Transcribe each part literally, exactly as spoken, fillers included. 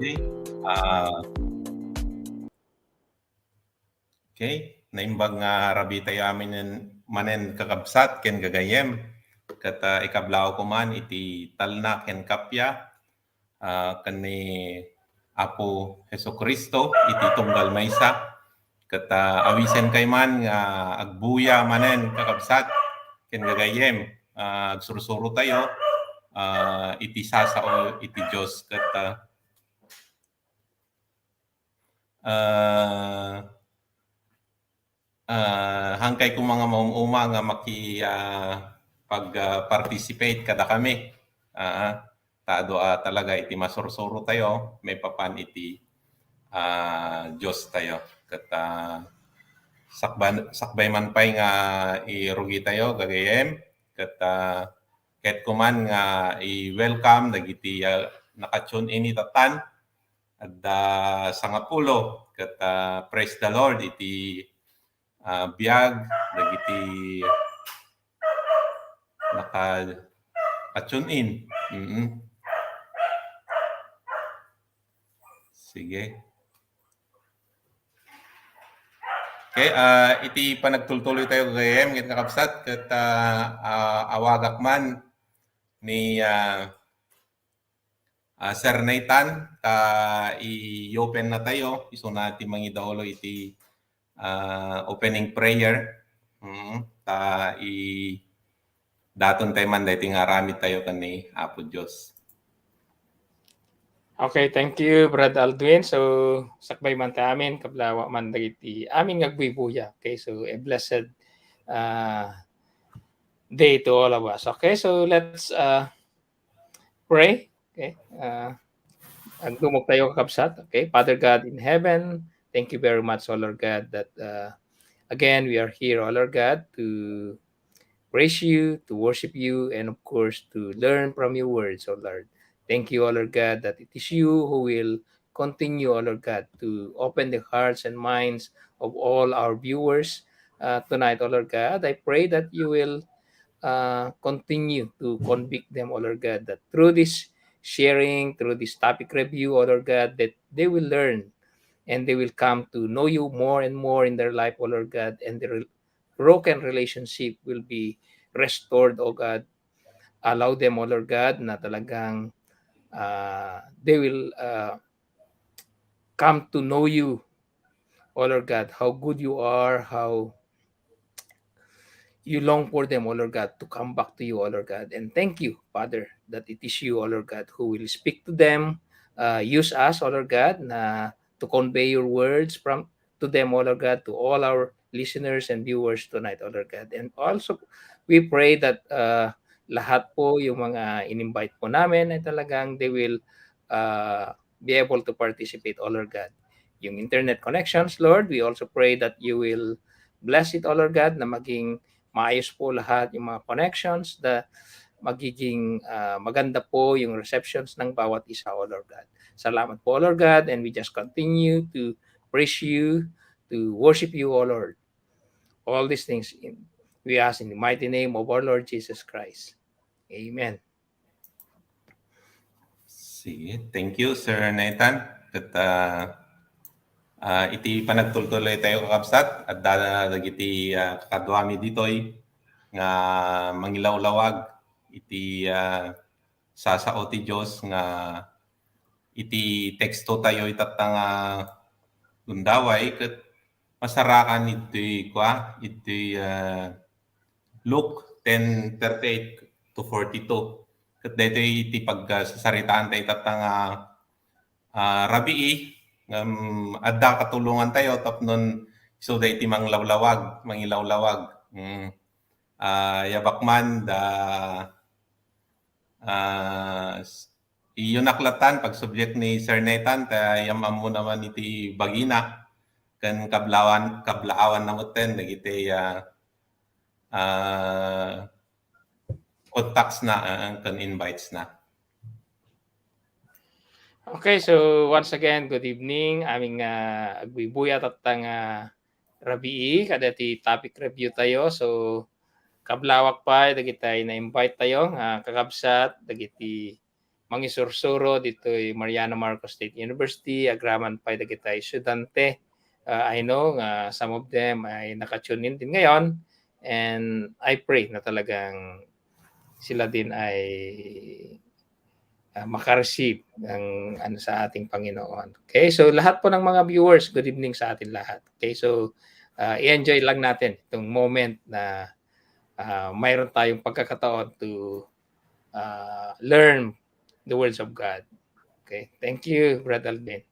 Okay. Ah, okay. Naimbag nga rabii tayo amin manen, kakabsat ken gagayyem. Ket, ah, ikablaaw ko man iti talna ken kappia, ah, ken ni Apo Jesu-Cristo iti tunggal maysa. Ket, ah, awisen kay man nga agbuya manen, kakabsat ken gagayyem. Ah, agsursuro tayo, ah, iti sasao iti Dios. Ket, ah, ah, ah, hangkay ko mga maum-uma nga maki-, ah, pag, ah, participate kadakami. Ah, ta adu a talaga iti masursuro tayo, maipapan iti, ah, Dios tayo. Ket, ah, sakban-, sakbay man pay nga irugi tayo, gagayyem. Ket, ah, ket ko man nga i-welcome dagiti, ah, naka-tune in itatan. Adda sangapulo ket, ah, praise the Lord iti, ah, biag dagiti naka-, naka-tune in. Mm. Sige. Okay, ah, iti panagtultuloy tayo gayem, ket kakabsat, ket, ah, ah, awagak man ni, ah, ah, Sir Nathan, ta i-open na tayo, isuna ti mangidaulo iti, ah, opening prayer. Mm, ta i-, daton tayo man daytoy nga aramid tayo ken ni Apo Dios. Okay, thank you, Brad Aldwin. So, sakbay man ta amin, kablaaw man dagiti amin nga agbuybuya. Okay, so a blessed, uh, day to all of us. Okay, so let's, uh, pray. Okay, uh, agdumog tayo, kakabsat. Okay, Father God in heaven, thank you very much, O Lord God, that, uh, again, we are here, O Lord God, to praise you, to worship you, and of course, to learn from your words, O Lord. Thank you, O Lord God, that it is you who will continue, O Lord God, to open the hearts and minds of all our viewers, uh, tonight, O Lord God. I pray that you will, uh, continue to convict them, O Lord God, that through this sharing, through this topic review, O Lord God, that they will learn and they will come to know you more and more in their life, O Lord God, and their broken relationship will be restored, O God. Allow them, O Lord God, na talagang, ah, they will, ah, come to know you, O Lord God, how good you are, how you long for them, O Lord God, to come back to you, O Lord God. And thank you, Father, that it is you, O Lord God, who will speak to them. Uh, use us, O Lord God, na to convey your words from, to them, O Lord God, to all our listeners and viewers tonight, O Lord God. And also, we pray that, uh, lahat po yung mga in-invite po namin ay talagang they will, uh, be able to participate, O Lord God. Yung internet connections, Lord, we also pray that you will bless it, O Lord God, na maging maayos po lahat yung mga connections, na magiging, ah, maganda po yung receptions ng bawat isa, O Lord God. Salamat po, O Lord God, and we just continue to praise you, to worship you, O Lord. All these things in, we ask in the mighty name of our Lord Jesus Christ. Amen. Sige, thank you, Sir Nathan. Ket, ah, ah, iti panagtultuloy tayo, kakabsat, adda dagiti, ah, kakaduami ditoy nga mangilawlawag iti, ah, sasao ti Dios nga iti teksto tayo itatta nga gundaway ket masarakan iti kua, iti, ah, Luke ten thirty-eight to forty-two. Ket daytoy iti pagsasaritaan tayo itatta nga, ah, rabii, ngem adda katulongan tayo tapno isuda iti manglawlawag, mangilawlawag. Mm. Ah, yabak man da, ah, s-, iyunak latan pagsubliek ni Sir Nathan, ta yam-, ammo naman iti bagina, ken kablaawan, kablaawan na metten dagiti, ah, ah, contacts na, ah, ken invites na. Okay, so once again, good evening. Amin nga agbuybuya tatta nga rabii, kada ti topic review tayo. So, kablawak pay dagiti na-invite tayo nga kakabsat, dagiti mangisursuro ditoy Mariano Marcos State University, agraman pay dagiti estudiante. Uh, I know nga some of them ay naka-tune in din ngayon, and I pray na talagang sila din ay, ah, maka-receive ng ano sa ating Panginoon. Okay, so lahat po ng mga viewers, good evening sa atin lahat. Okay, so, ah, i-enjoy lang natin itong moment na, ah, mayroon tayong pagkakataon to, ah, learn the words of God. Okay, thank you, Brad Alvin.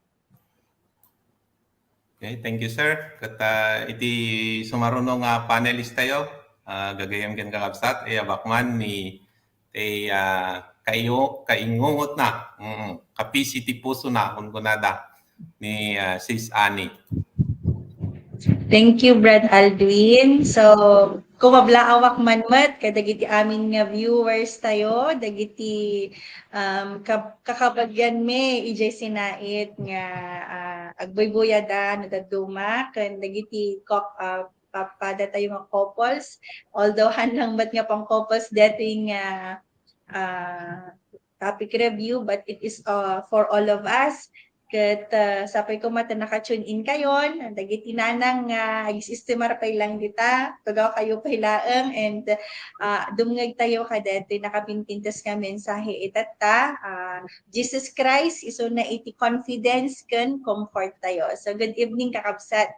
Okay, thank you, sir. Ket, ah, iti sumaruno nga panelist tayo, ah, gagayyem ken kakabsat, eh, abakman ni, ti, ah, kaiyo-, kaingungotna, mm, kapisi ti pusona, kunkunada ni, ah, Sis Annie. Thank you, Brad Aldwin. So, kumablaaw man met kadagiti amin nga viewers tayo, dagiti, um, kab-, kakabagyan mi idiay sinait nga, ah, agbuybuyada no dadduma ken dagiti kok-, ah, papada tayo nga couples. Although han lang met nga pang-couples detoy nga, ah, topic review, but it is, uh, for all of us. Ket, uh, sapay koma ta naka-tune in kayon, dagiti nanang nga agis-estimar pay lang dita, tugaw kayo pay laeng, and, uh, dumngeg tayo kadaytoy nakapinpintas nga mensahe itatta, uh, Jesus Christ, isuna iti confidence ken comfort tayo. So, good evening, kakabsat.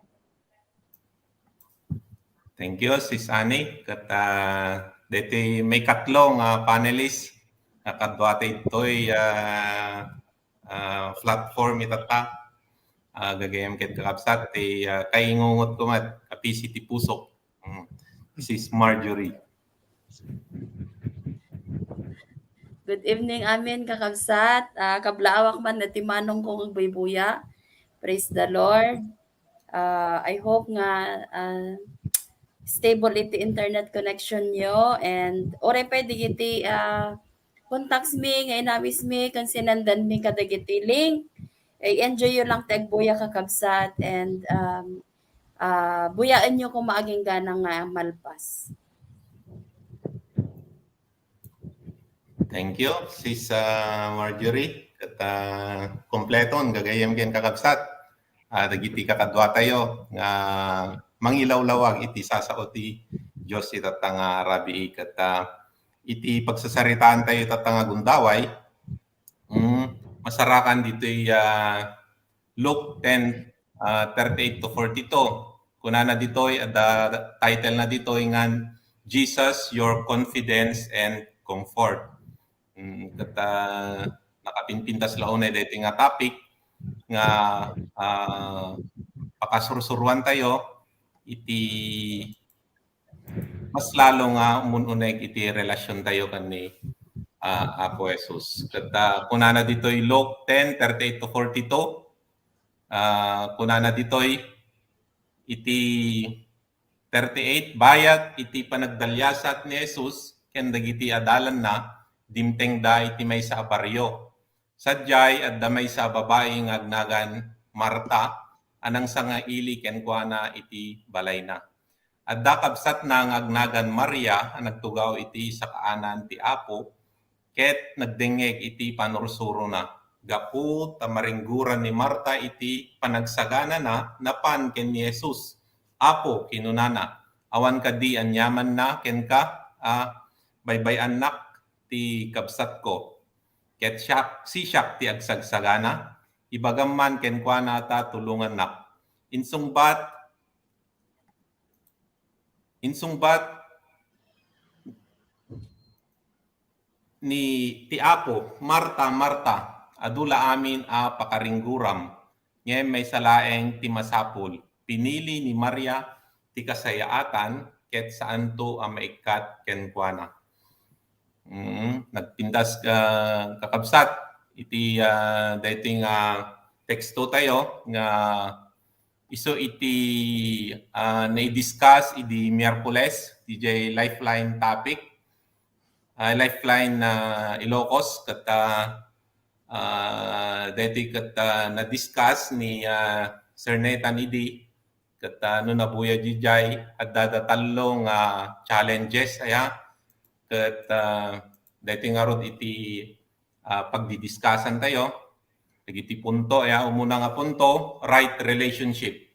Thank you, Sis Annie. Ket, ah, daytoy maikatlo nga panelist nga kadua tayo ditoy, ah, ah, platform itatta. Ah, gagayyem ken kakabsat, ti, ah, kaingungotko met, kapisi ti pusok. Mm. Sis Marjorie. Good evening amin, kakabsat. Ah, kablaawak man ti manongko nga agbuybuya. Praise the Lord. Ah, I hope nga, ah, stable iti internet connection yo, and uray pay dagiti, ah, contacts mi nga inawis mi ken sinendan mi kadagiti link. I-enjoy yo lang ti agbuya, kakabsat, and, um, ah, buyaen yo koma agingga nga malpas. Thank you, Sis, ah, Marjorie. Ket, ah, kompleton, gagayyem ken kakabsat. Ah, dagiti kakadua tayo nga mangilawlawag iti sasao ti Dios itatta nga rabii. Ket, ah, iti pagsasaritaan tayo itatta nga gundaway, mm, masarakan ditoy, ah, Luke ten, ah, thirty-eight to forty-two. Kunana ditoy, adda title na ditoy ngan, "Jesus, Your Confidence and Comfort." Mm, ket, ah, nakapinpintas la unay daytoy nga topic nga, ah, pakasursuruan tayo iti mas lalo nga umun-uneg iti relasyon tayo ken ni, ah, Apo Jesus. Ket, ah, kunana ditoy Luke ten thirty-eight to forty-two, ah, kunana ditoy iti thirty-eight, bayat iti panagdaliasat ni Jesus ken dagiti adalanna, dimtengda iti maysa a barrio. Sadiay, adda maysa a babai nga agnagan Marta a nangsangaili kenkuana iti balayna. Adda kabsatna nga agnagan Maria a nagtugaw iti sakaanan ti Apo ket nagdengngeg iti panursurona. Gapu ta maringguran ni Marta iti panagsaganana, napan ken ni Jesus. "Apo," kinunana, "awan kadi aniamanna kenka a baybay-annak ti kabsatko? Ket siak, sisiak ti agsagsagana. Ibagam man kenkuana ta tulongannak." Insungbat, insungbat ni ti Apo, "Marta, Marta, adu la amin a pakaringguram, ngem maysa laeng ti masapul. Pinili ni Maria ti kasayaatan ket saanto a maikkat kenkuana." Mm, nagpintas, ah, kakabsat iti, ah, daytoy nga teksto tayo nga isu iti, ah, nai-discuss idi Miyerkules, diay Lifeline topic, ah, Lifeline, ah, Ilocos, ket, ah, ah, daytoy ket, ah, na-discuss ni, ah, Sir Nathan idi, ket, ah, no nabuya diay, adda da tallo nga challenges, aya, ket, ah, daytoy ngarud iti ah, pagdidiskasan tayo. Dagiti punto, ya, umuna nga punto, right relationship.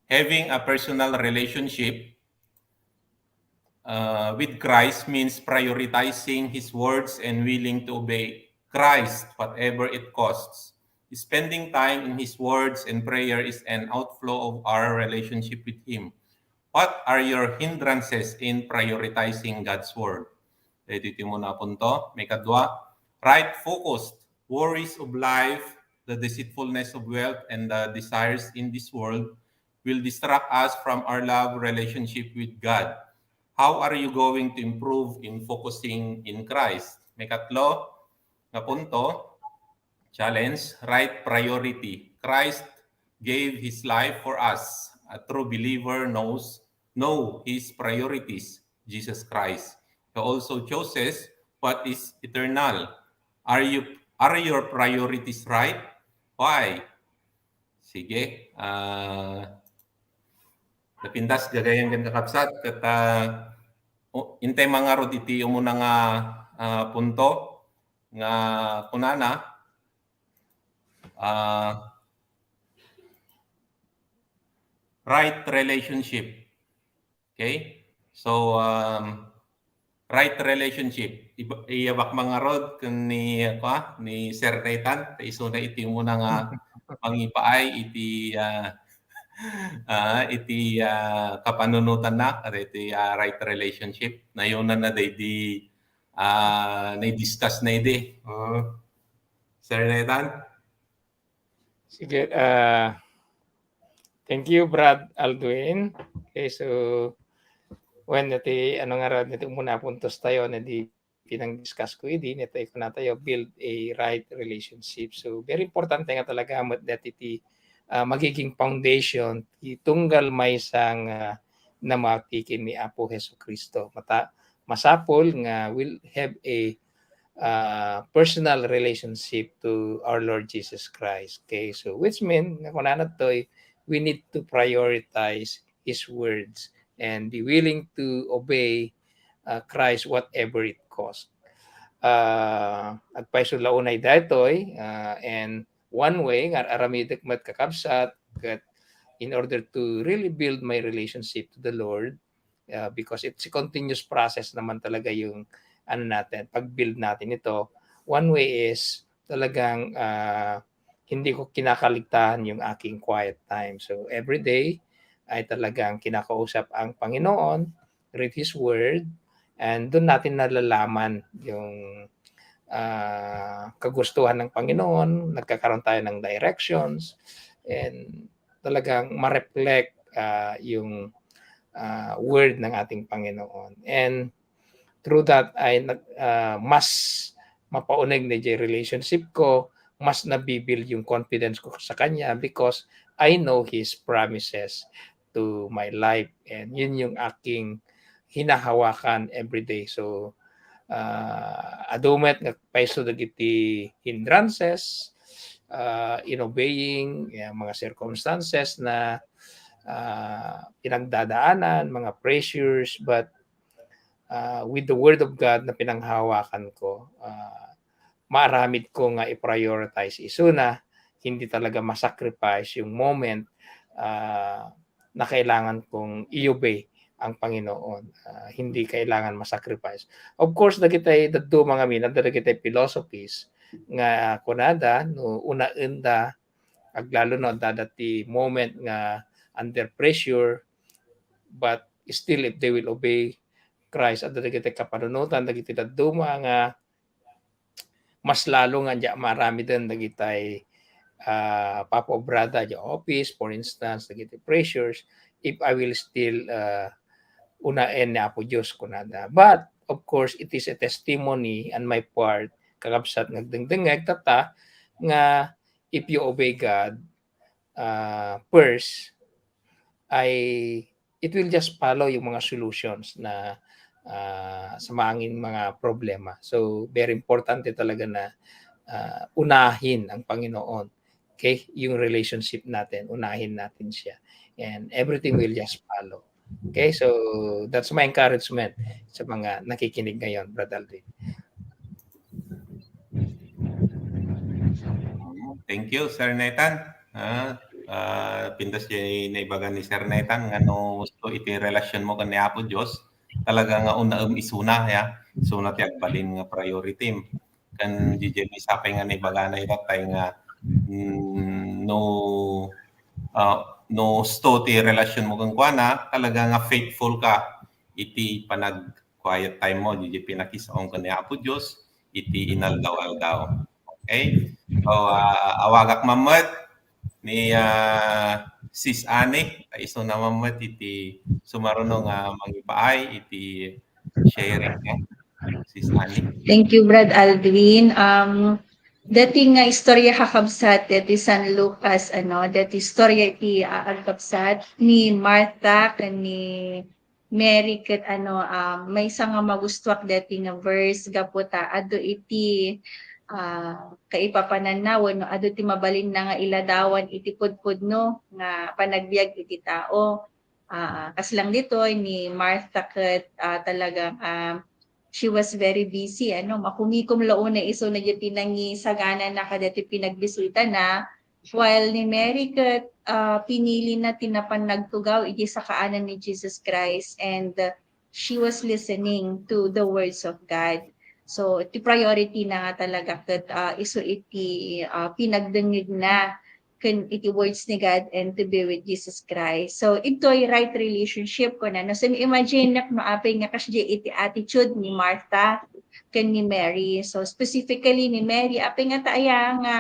Having a personal relationship, uh, with Christ means prioritizing His words and willing to obey Christ, whatever it costs. Spending time in His words and prayer is an outflow of our relationship with Him. What are your hindrances in prioritizing God's word? Daytoy ti umuna a punto. Maikadua, right focused. Worries of life, the deceitfulness of wealth, and the desires in this world will distract us from our love relationship with God. How are you going to improve in focusing in Christ? Maikatlo nga punto, challenge, right priority. Christ gave His life for us. A true believer knows, know his priorities, Jesus Christ. He also chooses what is eternal. Are you, are your priorities right? Why? Sige. Ah, napintas gagayyem ken kakabsat, ket, ah, o, intay mangarud iti umuna nga, ah, punto nga kunana, ah, right relationship. Okay? So, um, right relationship. Iba-, iyabak mangarud ken ni, kua, ni Sir Nathan, ta isuna iti umuna nga pangipaay iti, ah, ah, iti, ah, kapanunotanna, kada iti, ah, right relationship. Nayonanna daydi, ah, na-discuss na idi. Oo. Sir Nathan? Sige, ah, thank you, Brad Aldwin. Okay, so, when iti, ano nga ra, iti umuna puntos tayo, na di pinang-discuss ko idi, nito ikuna tayo, build a right relationship. So, very importante nga talaga met dati ti, ah, magiging foundation, ti tunggal maysa nga namati ken ni Apo Jesu-Cristo. Mata-, masapul nga we'll have a, ah, personal relationship to our Lord Jesus Christ. Okay, so which mean nga kunana toy, we need to prioritize His words and be willing to obey, ah, Christ whatever it costs. Ah, agpayso la unay daytoy, ah, and one way nga ar-aramidek met kakabsat, ket in order to really build my relationship to the Lord, ah, because it's a continuous process naman talaga yung ano natin, pag-build natin ito. One way is talagang, ah, hindi ko kinakaligtaan yung aking quiet time. So, every day ay talagang kinakausap ang Panginoon, read His Word, and dun natin nalalaman yung, ah, kagustuhan ng Panginoon, nagkakaroon tayo ng directions, and talagang ma-reflect, ah, yung, ah, word ng ating Panginoon. And through that ay nag-, ah, mas mapauneg na jay relationship ko, mas nabibuild yung confidence ko sa kanya because I know His promises to my life. And yun yung aking hinahawakan every day. So, ah, adu met nga payso dagiti hindrances, ah, in obeying, ya, mga circumstances na, ah, pinagdadaanan, mga pressures, but, ah, with the Word of God na pinanghawakan ko, ah, maaramid ko nga i-prioritize isuna, hindi talaga ma-sacrifice yung moment, ah, na kailangan kong i-obey ang Panginoon. Ah, hindi kailangan ma-sacrifice. Of course, dagitay dadduma ngamin, adda dagitay philosophies nga kunada, no, unaenda, aglalo no, adda dati moment nga under pressure, but still, if they will obey Christ, adda dagitay kapanunotan, dagiti dadduma nga mas lalo nga diak maaramiden dagitay, ah, papaobrada diay office, for instance, dagiti pressures, if I will still, ah, unaen ni Apo Dios, kunada. But, of course, it is a testimony on my part, kakabsat nga agdengdengngeg, tatta, nga if you obey God, ah, first, ay it will just follow yung mga solutions na, ah, sa maangin mga problema. So, very importante talaga na, ah, unahin ang Panginoon. Okay? Yung relationship natin, unahin natin siya. And everything will just follow. Okay? So, that's my encouragement sa mga nakikinig ngayon, Brad Aldwin. Thank you, Sir Nathan. Ah, ah, pintas diay naibaga ni Sir Nathan nga no gusto iti relasyon mo ken ni Apo Dios, talaga nga unaem isuna, ya. Isuna ti agbalin nga priority. Ken diay maysa pay nga naibagana ita tay nga, mm, no, ah, no gusto ti relasyon mo kenkuana, talaga nga faithful ka iti panag-quiet time mo, diay pinakisaom ken ni Apo Dios iti inaldaw-aldaw. Okay? So, ah, awagak man met ni, ah, Sis Annie, ta isuna man met iti sumaruno nga mangipaay iti sharing, eh. Sis Annie. Thank you, Brad Aldwin. Um, dati nga istorya, kakabsat, dati San Lucas, ano, dati istorya iti, ah, agkabsat ni Martha ken ni Mary ket, ano, um, maysa nga magustuak dati nga verse gapu ta adu iti, ah, kaipapananna wenno adu ti mabalinna nga iladawan iti pudpudno nga panagbiag iti tao. Ah, kas lang ditoy ni Martha ket, ah, talagang, ah, she was very busy, ano, makumikom la unay isuna diay pinangisaganana kadagiti pinagbisitana, while ni Mary ket, ah, pinilina ti napan nagtugaw iti sakaanan ni Jesus Christ, and, ah, she was listening to the words of God. So, ti priority na nga talaga ket, ah, isu iti, ah, pinagdengngegna ken iti words ni God and to be with Jesus Christ. So, itoy right relationship, kunana. So, imagine nak no apay nga kasdiay iti attitude ni Martha ken ni Mary. So, specifically ni Mary, apay nga ta aya nga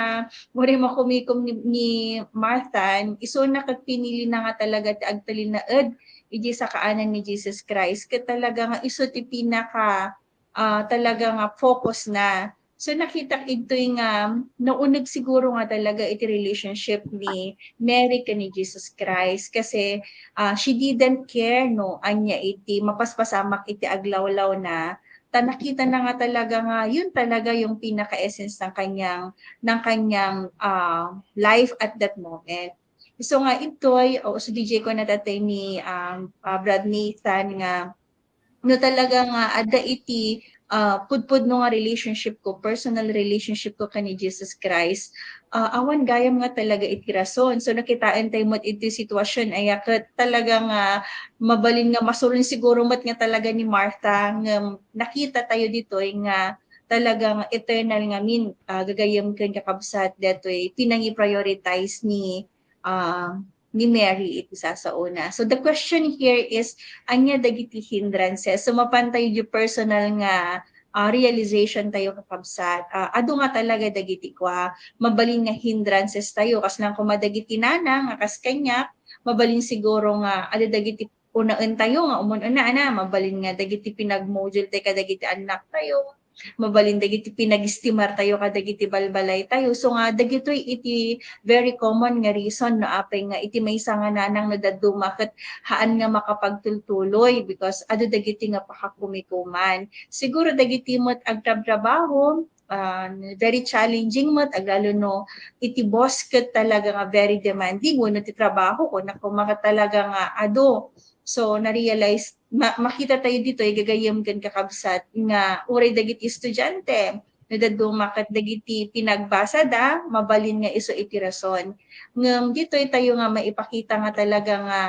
uray makumikom ni, ni Martha, isuna ket pinilina nga talaga ti agtalinaed iti sakaanan ni Jesus Christ. Ket talaga nga isu ti pinaka, ah, talaga nga focus na. So, nakitak idtoy nga nauneg siguro nga talaga iti relationship ni Mary ken ni Jesus Christ kasi, ah, she didn't care no ania iti mapaspasamak iti aglawlawna, ta nakitana nga talaga nga yun talaga yung pinaka-essence ng kanyang, ng kanyang, ah, life at that moment. So nga idtoy, o, so D J ko natatay ni, um, ah, Brad Nathan nga no talaga nga adda iti, ah, pudpudno nga relationship ko, personal relationship ko ken ni Jesus Christ, ah, awan gayam nga talaga iti rason. So, nakitaan tayo met iti sitwasyon, aya ket talaga nga mabalin nga masuron siguro met nga talaga ni Martha, ngem nakita tayo ditoy nga talaga nga eternal ngamin, ah, gagayem ken kakabsat datoy pinangi-prioritize ni, ah, ni Mary iti sasaona. So the question here is, ania dagiti hindrances? So mapan tayo di personal nga, ah, realization tayo, kakabsat. Ah, adu nga talaga dagiti kua, mabalin nga hindrances tayo. Kasla koma dagiti nanang nga kas kaniak, mabalin siguro nga adu dagiti unaen tayo nga umun-una, ana, mabalin nga dagiti pinagmodule tayo kadagiti annak tayo, mabalin dagiti pinagistimar tayo kadagiti balbalay tayo. So nga, dagitoy iti very common nga reason no apay nga iti maysa nga nanang no dadduma ket haan nga makapagtultuloy because adu dagiti nga pakakumikuman. Siguro dagiti met agtrabtrabaho, ah, very challenging met, aglalo no iti boss ket talaga nga very demanding, wenno ti trabaho ko, naku, maka talaga nga adu. So, na-realize, ma-, makita tayo ditoy, gagayem ken kakabsat, nga uray dagiti estudiante, no dadduma ket dagiti pinagbasada, mabalin nga isu iti rason. Ngem ditoy tayo nga maipakita nga talaga nga,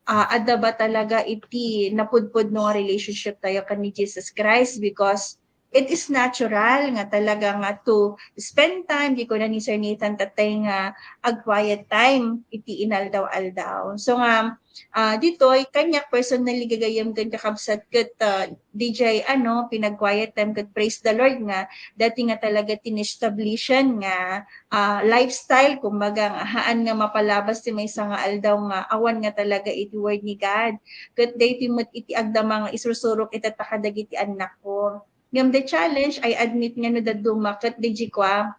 ah, adda ba talaga iti napudpudno nga relationship tayo ken ni Jesus Christ because it is natural nga talaga nga to spend time, di ko na ni Sir Nathan tatay nga ag-quiet time iti inaldaw-aldaw. So nga, ah, ditoy, kaniak personally gagayem ken kakabsat ket, ah, D J, ano, pinag-quiet time ket praise the Lord nga dati nga talaga tinestablishan nga, ah, lifestyle, kumbaga, nga haan nga mapalabas ti maysa nga aldaw nga awan nga talaga iti word ni God. Ket daytoy met iti agdama nga isursurok ita ta kadagiti annakko. Ngem the challenge, I admit nga no dadduma ket D J kua,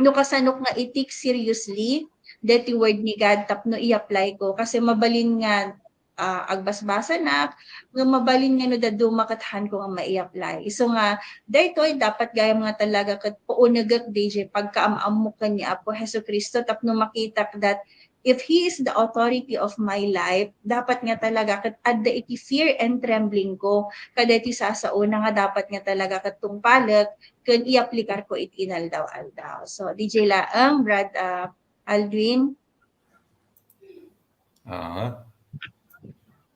no kasanok nga itik seriously deti word ni God tapno i-apply ko. Kasi mabalin nga, ah, agbasbasanak, nga mabalin nga no dadduma ket haanko nga mai-apply. So nga, daytoy dapat gayam nga talaga ket paunegek D J pagkaam-ammok ken ni Apo Jesu-Cristo tapno makitak that if He is the authority of my life, dapat nga talaga ket adda iti fear and trembling ko. Kada iti sasauna nga dapat nga talaga ket tungpalek ken iaplikar ko iti inaldaw-aldaw. So, D J laeng, Brad, ah, Aldwin. Ah.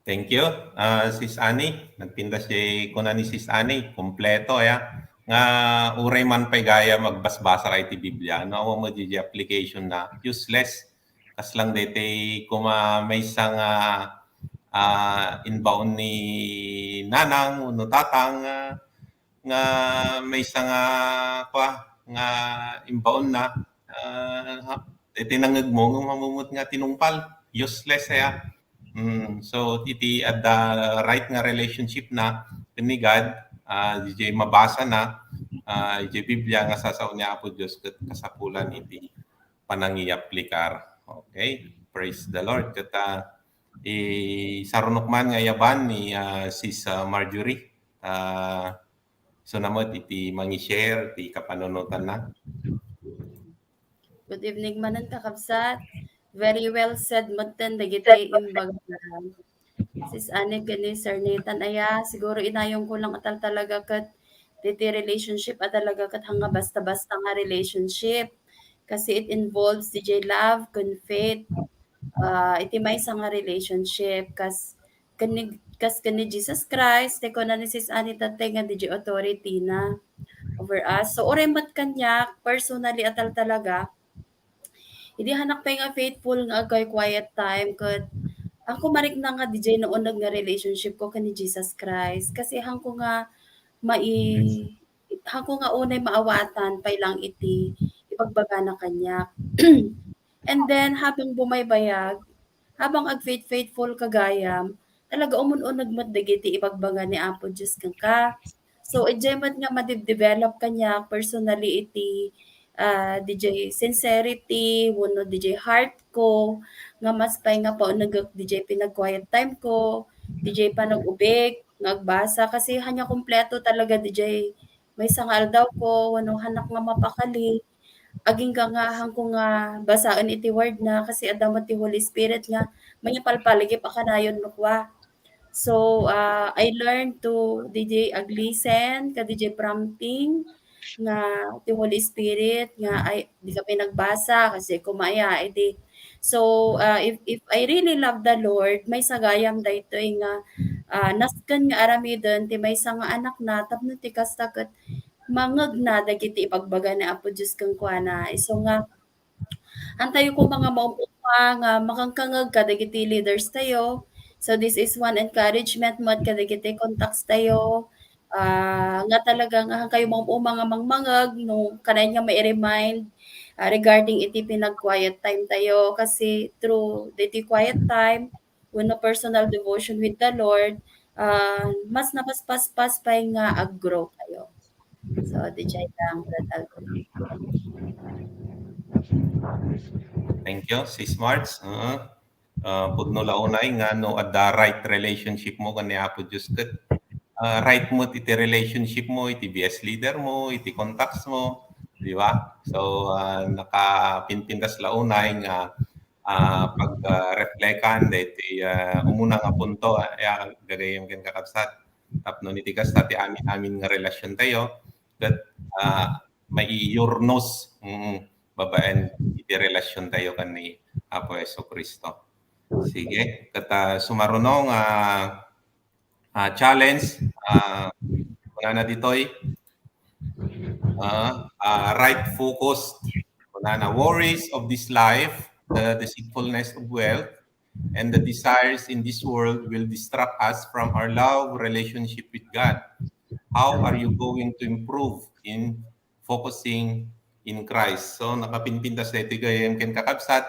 Thank you. Ah, Sis Annie, nagpintas jay kuna ni Sis Annie, kompleto, ya. Nga uray man pay gayam agbasbasa iti Biblia, no, awan mo di application na useless. Kas lang daytoy kuma maysa nga, ah, imbaon ni nanang wenno tatang, ah, nga maysa nga, kua, nga imbaonna, ah, ha, iti nangngegmo nga mamumut nga tinungpal, useless aya. Mm, so, iti adda right nga relationship na ken ni God, ah, di jay mabasa na, ah, iti Biblia nga sasao ni Apo Dios ket kasapulan iti panangiaplikar. Okay? Praise the Lord. Ket, ah, isarunok man nga yaban ni, ah, Sis, ah, Marjorie. Ah, so, namet iti mangi-share ti kapanunotanna. Good evening manen, kakabsat. Very well said metten dagiti imbaga Sis Annie ken ni Sir Nathan aya, siguro inayongko lang a tal-, talaga ket diti relationship a talaga ket haan nga basta-basta nga relationship. Kasi it involves D J love ken faith. Ah, iti maysa nga relationship kas ken ni, kas ken ni Jesus Christ, ti kuna ni Sis Annie tatay nga D J authority na over us. So, uray met kaniak, personally a tal-, talaga, idi haanak pay nga faithful nga agquiet time ket ako marikna nga D J nauneg nga relationship ko ken ni Jesus Christ. Kasi haanko nga mai-, haanko nga unay maawatan pay lang iti ibagbagana kaniak. And then, habang bumaybayag, habang ag-faith-, faithful ka gayam, talaga umun-uneg met dagiti ibagbaga ni Apo Dios kenka. So, idiay met nga madibdevelop kaniak personally iti, ah, D J sincerity, wenno D J heart ko, nga mas pay nga paunegek D J pinag-quiet time ko, D J panag-ubing, nga agbasa, kasi haan nga kompleto talaga D J maysa nga aldaw ko, wenno haanak nga mapakali. Agingga nga haanko nga basaen iti word na kasi adda met ti Holy Spirit nga mangipalpaligip a kanayon no kua. So, ah, I learned to D J aglisten, ka D J prompting, nga ti Holy Spirit, nga ay, di ka pay nagbasa, kasi kumaya, iti. So, ah, if, if I really love the Lord, maysa gayam daytoy nga, ah, nasken nga aramiden ti maysa nga anakna, tapno ti kasta ket mangngegna dagiti ibagbaga ni Apo Dios kenkuana. Isu nga, haantayo koma nga maum-uma nga makangkangeg kadagiti leaders tayo. So, this is one encouragement met kadagiti contacts tayo. Ah, nga talaga nga haankayo maum-uma nga mangmangngeg no kanayon nga mai-remind, ah, regarding iti pinag-quiet time tayo. Kasi through diti quiet time, wenno personal devotion with the Lord, ah, mas napaspaspas pay nga ag-grow kayo. So, diay lang, Brad Alvin. Thank you, Sis Marge. Uh, uh, pudno la unay nga no adda right relationship mo ken ni Apo Dios ket, uh, right mo iti relationship mo, iti B S leader mo, iti contacts mo, di ba? So, uh, nakapinpintas la unay nga ah, pag, ah, reflekan daytoy, ah, umuna nga punto, ah, ya, gagayyem ken kakabsat. Tapno iti kasta ti amin-amin nga relasyon tayo, ket, ah, maiyurnos, mm, babaen iti relasyon tayo ken ni Apo Jesu-Cristo. Sige, ket, ah, sumaruno nga ah, challenge, ah, kunana ditoy, ah, ah, right focus. Kunana, worries of this life, the deceitfulness of wealth, and the desires in this world will distract us from our love relationship with God. How are you going to improve in focusing in Christ? So, nakapinpintas daytoy gayyem ken kakabsat,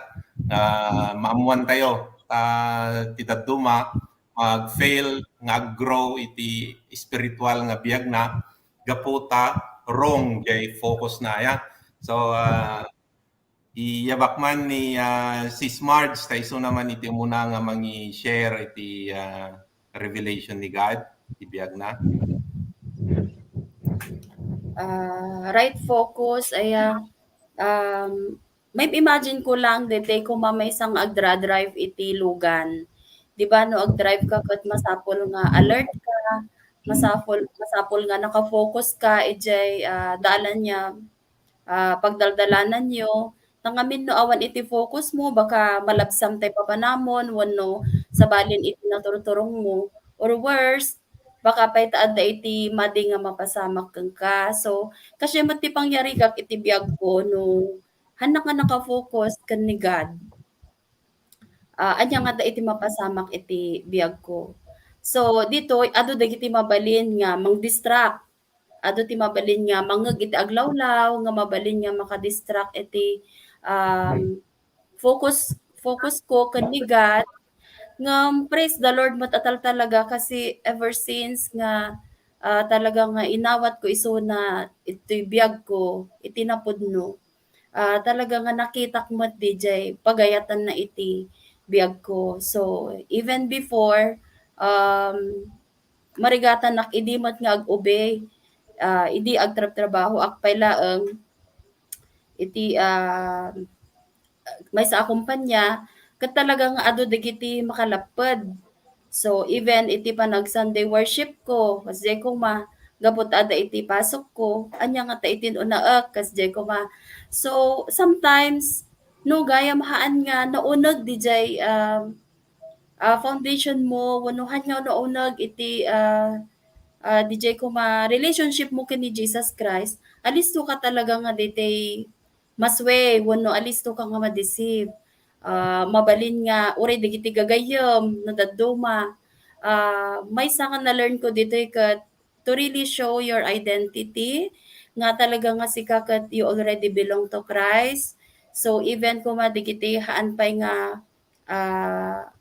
ah, maammuan tayo, ah, ti dadduma, mag-fail nga ag-grow iti spiritual nga biagna, gapu ta wrong jay focus na, ya. So, ah, iyabak man ni, ah, Sis Marge, ta isu naman iti umuna nga mangi-share iti, ah, revelation ni God, ti biagna. Ah, right focus, aya, um, May imagine ko lang, daytoy koma maysa nga agdra-drive iti lugan. Di ba, no, agdrive ka ket masapul nga alert ka, masapul, masapul nga nakafocus ka, idiay, ah, dalan nga, ah, pagdaldalananyo. Nangamin no awan iti focus mo, baka malabsam tay papanamon, wenno sabalin iti naturturong mo. Or worse, baka pay ta adda iti madi nga mapasamak kenka. So, kasi met ti pangyarigak iti biag ko no hannak nga nakafocus ken ni God. Ah, ania nga adda iti mapasamak iti biag ko. So, ditoy, adu dagiti mabalin nga mangdistract. Adu ti mabalin nga mangngeg iti aglawlaw, nga mabalin nga makadistract iti, um, focus, focus ko ken ni God. Ngem, praise the Lord, met atal talaga kasi ever since nga, ah, talaga nga inawat ko isuna iti biag ko, iti napudno. Ah, talaga nga nakitak met diay pagayatanna iti biag ko. So, even before, um, marigatanak idi met nga ag-obey, ah, idi agtrabtrabahoak pay laeng iti, ah, maysa a kumpanya, ket talaga nga adu dagiti makalapped. So, even iti panag-Sunday worship ko, kasdiay koma, gapu ta adda iti pasok ko, ania nga ta iti unaek, kasdiay koma. So, sometimes, no, gayam haan nga nauneg diay, um, ah, foundation mo, wenno haan nga nauneg iti, ah, ah, diay koma relationship mo ken ni Jesus Christ, alisto ka talaga nga daytoy masue wenno alisto ka nga ma-deceive. Ah, mabalin nga uray dagiti gagayyem no dadduma. Ah, maysa nga na-learn ko ditoy ket to really show your identity nga talaga nga sika ket you already belong to Christ. So even koma dagiti haan pay nga, ah,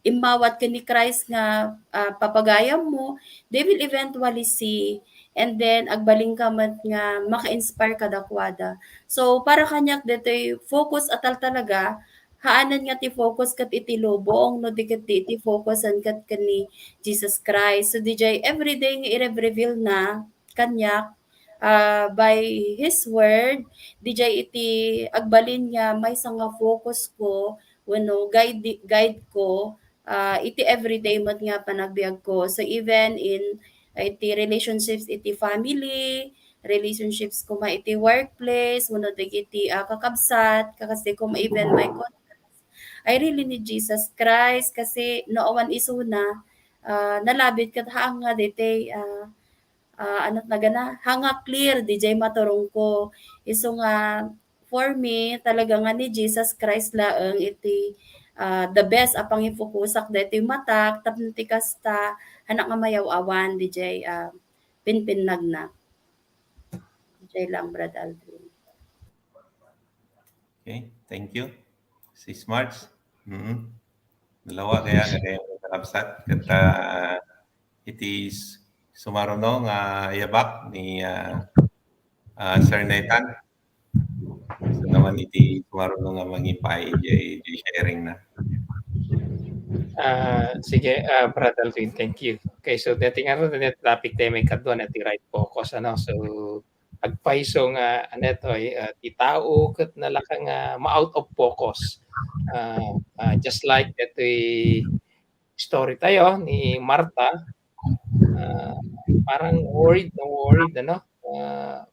immawat ken ni Christ nga, ah, papagayam mo, they will eventually see, and then agbalin ka met nga maka-inspire kadakuada. So, para kaniak ditoy focus atal talaga, haanen nga ti focus ket iti lubong, no di ket di iti focusen ket ken ni Jesus Christ. So, diay everyday nga i-reveal na kaniak, ah, by His Word, diay iti agbalin nga maysa nga focus ko wenno guide, guide ko, ah, iti everyday met nga panagbiag ko. So even in, ah, iti relationships iti family, relationships koma iti workplace, wenno dagiti, ah, kakabsat, kakasdi koma even my contacts, I really need Jesus Christ kasi no awan isuna, ah, nalabit ket haan nga ditoy, ah, ah, ano nagana, haan nga clear diay maturongko. Isu nga, for me, talaga nga ni Jesus Christ laeng iti, ah, the best a pangifokusak daytoy matak, tapno ti kasta, haanak nga mayaw-awan diay, ah, pinpinnagna. Diay lang, Brad Aldrin. Okay, thank you. Sis Marge. Mm-hmm. Dalawa kaya, kaya kakabsat. Ket, ah, iti s-, sumaruno nga yabak ni, ah, ah, Sir Nathan. So naman iti sumaruno nga mangipaay diay, diay sharing na. Ah, sige, ah, Brad Alvin, thank you. Okay, so daytoy nga ron, daytoy topic tayo may kadua na ti right focus, ano? So, agpayso nga, ano ito, eh, ah, ti tao ket nalaka nga ma-out of focus. Ah, ah, just like daytoy story tayo ni Martha, ah, parang worried na worried, ano? Ah,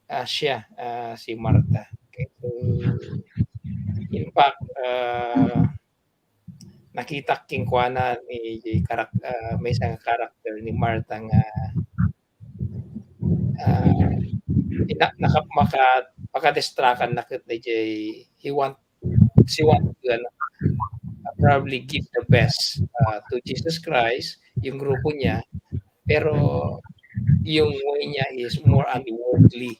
ah, siya, ah, si Martha. Okay, so, in fact, ah, nakita kenkuana ni karak-, ah, maysa nga character ni Martha nga, ah, ina-, naka-, maka-, makadistrakan na ket diay he want, she want to, ano, ah, probably give the best, ah, to Jesus Christ, yung grupo niya, pero yung way niya is more on the worldly,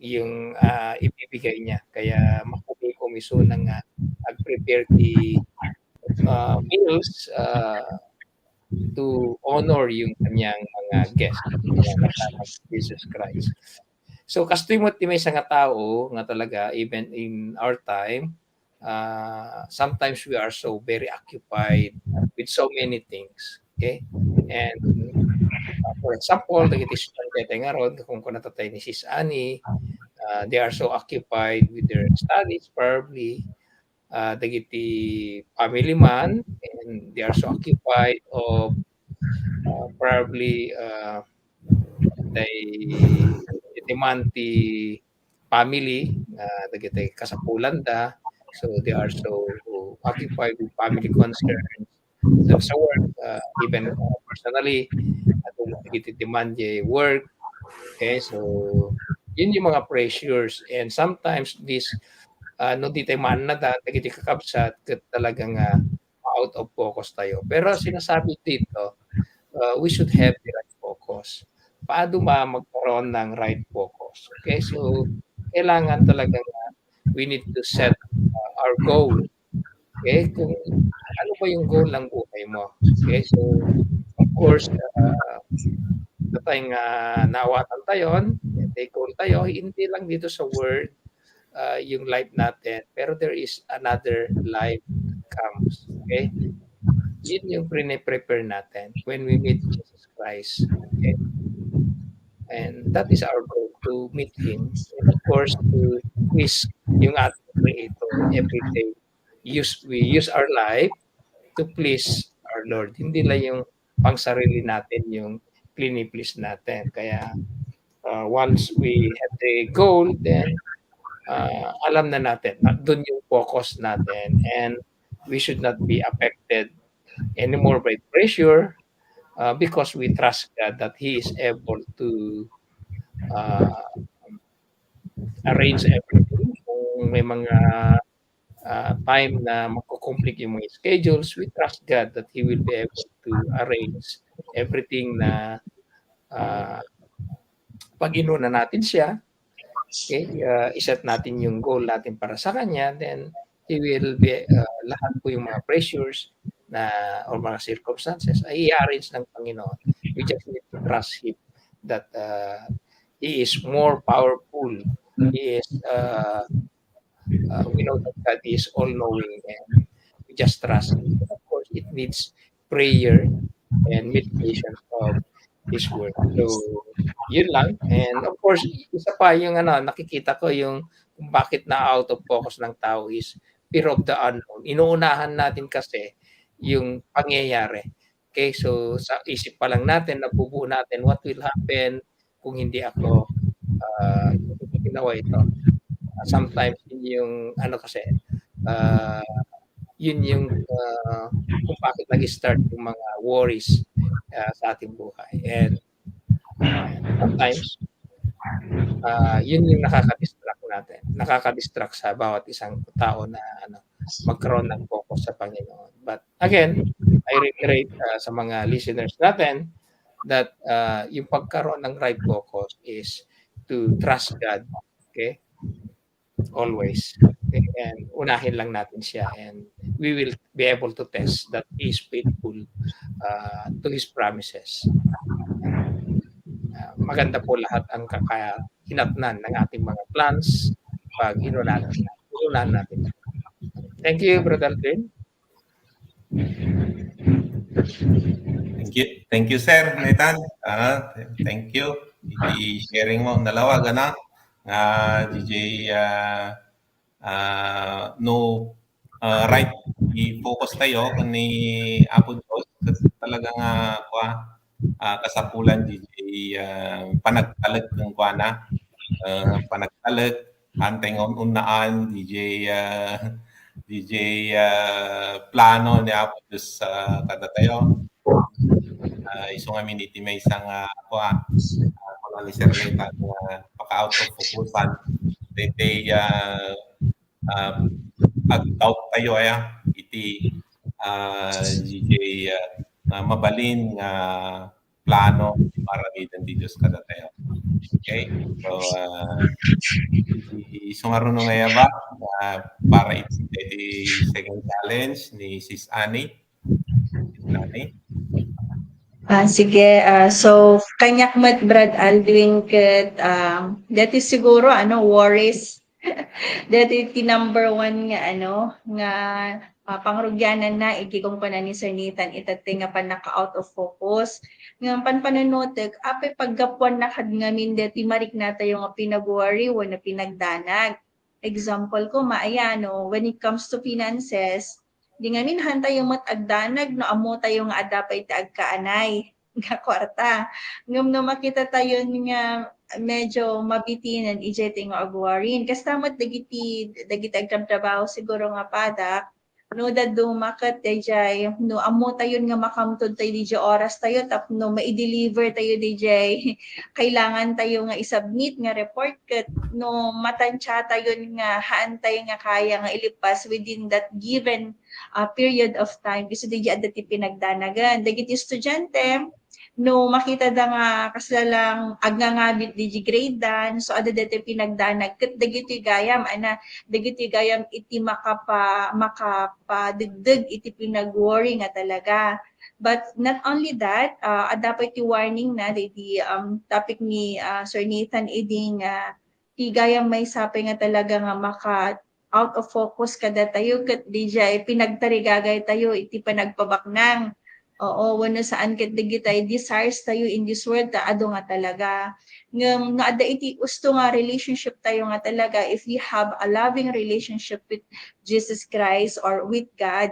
yung, ah, ibibigay niya. Kaya makumikom isuna nga ag-prepare ti, ah, meals, ah, to honor yung kanyang mga guests, yung mga kasama ni Jesus Christ. So, kastoy met ti maysa nga tao nga talaga, even in our time, ah, sometimes we are so very occupied with so many things. Okay? And, ah, for example, dagiti estudiante tayo nga ron, kung kunata tayo ni Sis Annie, uh, they are so occupied with their studies, probably, uh, dagiti family man, and they are so occupied of, uh, probably, uh, they, they demand the family, uh, dagiti kasapulanda. So they are so occupied with family concerns. So sa work, uh, even, uh, personally, uh, dagiti demand ti work. Okay, so yun yung mga pressures. And sometimes this, uh, no, di tayo maannad, dagiti kakabsat, ket talagang, uh, out of focus tayo. Pero sinasabi dito, uh, we should have the right focus. Paano ba magkaroon ng right focus? Okay, so kailangan talaga nga we need to set, uh, our goal. Okay, kung ano ba yung goal ng buhay mo. Okay, so of course, uh, datay nga naawatan tayo, may goal tayo, hindi lang dito sa world, uh, yung life natin, pero there is another life comes. Okay? Yun yung prine-prepare natin when we meet Jesus Christ. Okay? And that is our goal, to meet Him. And of course, to please yung ating Creator every day. Use, we use our life to please our Lord. Hindi lang yung pang sarili natin yung plini-please natin. Kaya, uh, once we have the goal, then, uh, alam na natin, na dun yung focus natin, and we should not be affected anymore by pressure, uh, because we trust God that He is able to, uh, arrange everything. Kung may mga, uh, time na magko-conflict yung mga schedules, we trust God that He will be able to arrange everything na, uh, pag-inuna natin siya. Okay, uh, iset natin yung goal natin para sa Kanya, then He will be, uh, lahat po yung mga pressures na, or mga circumstances ay i-arrange ng Panginoon. We just need to trust Him that, uh, He is more powerful. He is, uh, uh, we know that God is all-knowing, and we just trust Him. But of course, it needs prayer and meditation of His Word. So, yun lang. And of course, isa pa yung ano, nakikita ko yung kung bakit na out of focus ng tao is fear of the unknown. Inuunahan natin kasi yung pangyayari. Okay, so sa isip pa lang natin, nabubuo natin what will happen kung hindi ako, ah, ginawa ito. Sometimes yun yung ano kasi, ah, yun yung, ah, kung bakit nag-start yung mga worries, ah, sa ating buhay. And, ah, sometimes, ah, yun yung nakaka-distract natin, nakaka-distract sa bawat isang tao na ano, magkaroon ng focus sa Panginoon. But again, I reiterate, ah, sa mga listeners natin that, ah, yung pagkaroon ng right focus is to trust God, okay? Always. Okay? And unahin lang natin siya, and we will be able to test that He is faithful, ah, to His promises. Ah, maganda po lahat ang kakahinatnan ng ating mga plans pag inunahan, inunahan natin. Thank you, Brother Aldrin. Thank you. Thank you, Sir Nathan. Ah, thank you. Iti sharing mo, nalawag, ano? Nga, D J, ah, ah, no, ah, right, i-focus tayo kung ni Apo Diyos. Kasi talaga nga, kwa, ah, kasapulan, D J, ah, panagtalek kung kwa na. Ah, panagtalek, antay nga un-unnaan, D J, ah, D J, ah, plano ni Apo Diyos, ah, kadatayo. Ah, isu ngamin iti maysa nga, ah, kua, ah, kuna ni Sir Nathan nga paka-out of focus-an. Daytoy, ah, ah, ag-doubt tayo, aya, iti, ah, D J, ah, nga mabalin nga plano para aramiden ti Dios kadatayo. Okay? So, ah, i-, isu ngarud nga aya ba, ah, para iti, iti second challenge ni Sis Annie. Sis Annie? Ah, sige, ah, so, kaniak met, Brad Aldrin, ket, ah, that is siguro, ano, worries. That is the number one nga, ano, nga ah, pangrugiananna iti kunkuna ni Sir Nathan itattay nga pannaka-out of focus. Ngem panpanunotek, apay paggapuanna kad ngamin deti mariknatayo nga pinag-worry wenno pinagdanag? Example ko, maayano, when it comes to finances, di ngamin haantayo met agdanag no ammotayo nga adda pay ti agkaanay nga kuarta. Ngem no makitatayon nga medyo mabitinen, idiay tayo nga ag-worry. Kasta met dagiti, dagiti agtrabtrabaho siguro nga padak, no, dadduma ket daydiay, no, ammotayon nga makamtod tayo daydiay orastayo tapno mai-deliver tayo daydiay kailangantayo nga i-submit nga report ket no, matansiatayon nga haantayo nga kaya nga ilipas within that given, ah, period of time, isu daydiay adda ti pinagdanagan. Dagiti estudiante, no makitada nga kasla lang agngangabit daydiay grade dan, so adda daytoy pinagdanag ket dagitoy gayam, ana, dagitoy gayam iti makapa-, makapadegdeg iti pinag-worry nga talaga. But not only that, ah, adda pay ti warning na daydi, um, topic ni, ah, Sir Nathan idi nga ti gayam maysa pay nga talaga nga maka-out of focus kadatayo ket daydiay pinagtarigagaytayo iti panagpabaknang. Oo, wenno saan ket dagitay desires tayo in this world ta adu nga talaga. Ngem no adda iti usto nga relationship tayo nga talaga, if we have a loving relationship with Jesus Christ or with God,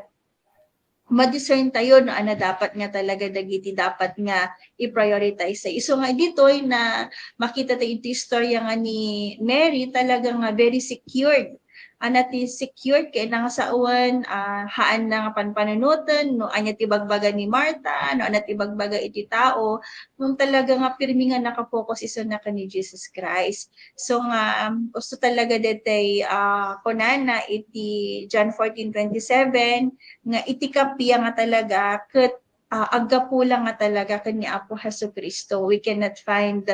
ma-discern tayo no ania dapat nga talaga dagiti dapat nga i-prioritize tayo. Isu nga ditoy na makita tayo iti istorya nga ni Mary, talaga nga very secured. Ana ti secured kay nangasawan, ah, haan na nga panpanunoten no ania ti bagbaga ni Marta, no ania ti bagbaga iti tao, ngem talaga nga pirmi nga nakapokus isuna ken ni Jesus Christ. So nga, um, usto talaga detay, ah, kunana iti John fourteen twenty-seven, nga iti kappia nga talaga ket, ah, aggapu la nga talaga ken ni Apo Jesu-Cristo. We cannot find,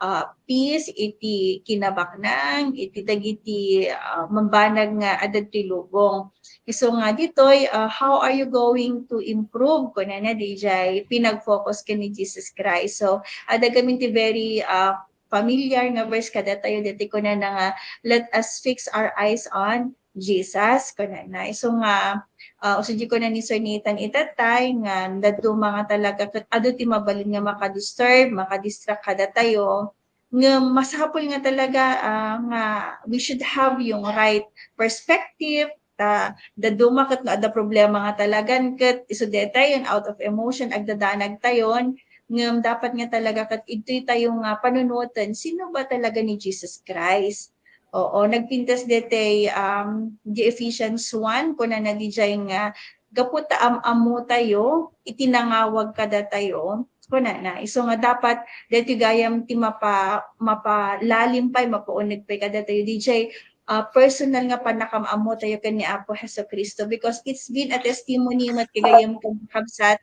ah, peace iti kinabaknang, iti dagiti, ah, mambanag nga adda ti lubong. Isu nga ditoy, ah, "How are you going to improve?" kunana daydiay pinag-focus ken ni Jesus Christ. So, adda gamin ti very, ah, familiar nga verse kadatayo ditoy kunana nga, "Let us fix our eyes on Jesus," kunana. Isu nga, ah, usu di kuna ni Sir Nathan itattay nga dadduma nga talaga ket adu ti mabalin nga maka-disturb, maka-distract kadatayo. Ngem masapul nga talaga, ah, nga we should have yung right perspective, ta dadduma ket no adda problema nga talagan ket isu detayon out of emotion, agdadanag tayon, ngem dapat nga talaga ket idtoy tayo nga panunoten, sino ba talaga ni Jesus Christ? Oo, nagpintas detay, um, di Ephesians one, kunana daydiay nga, gapu ta am-ammo tayo, iti nangawag kadatayo, kunana. Isu nga dapat, daytoy gayam ti mapa-, mapalalim pay, mapauneg pay kadatayo, daydiay, ah, personal nga pannakam-ammo tayo ken ni Apo Jesu-Cristo, because it's been a testimony met gayam ken kakabsat,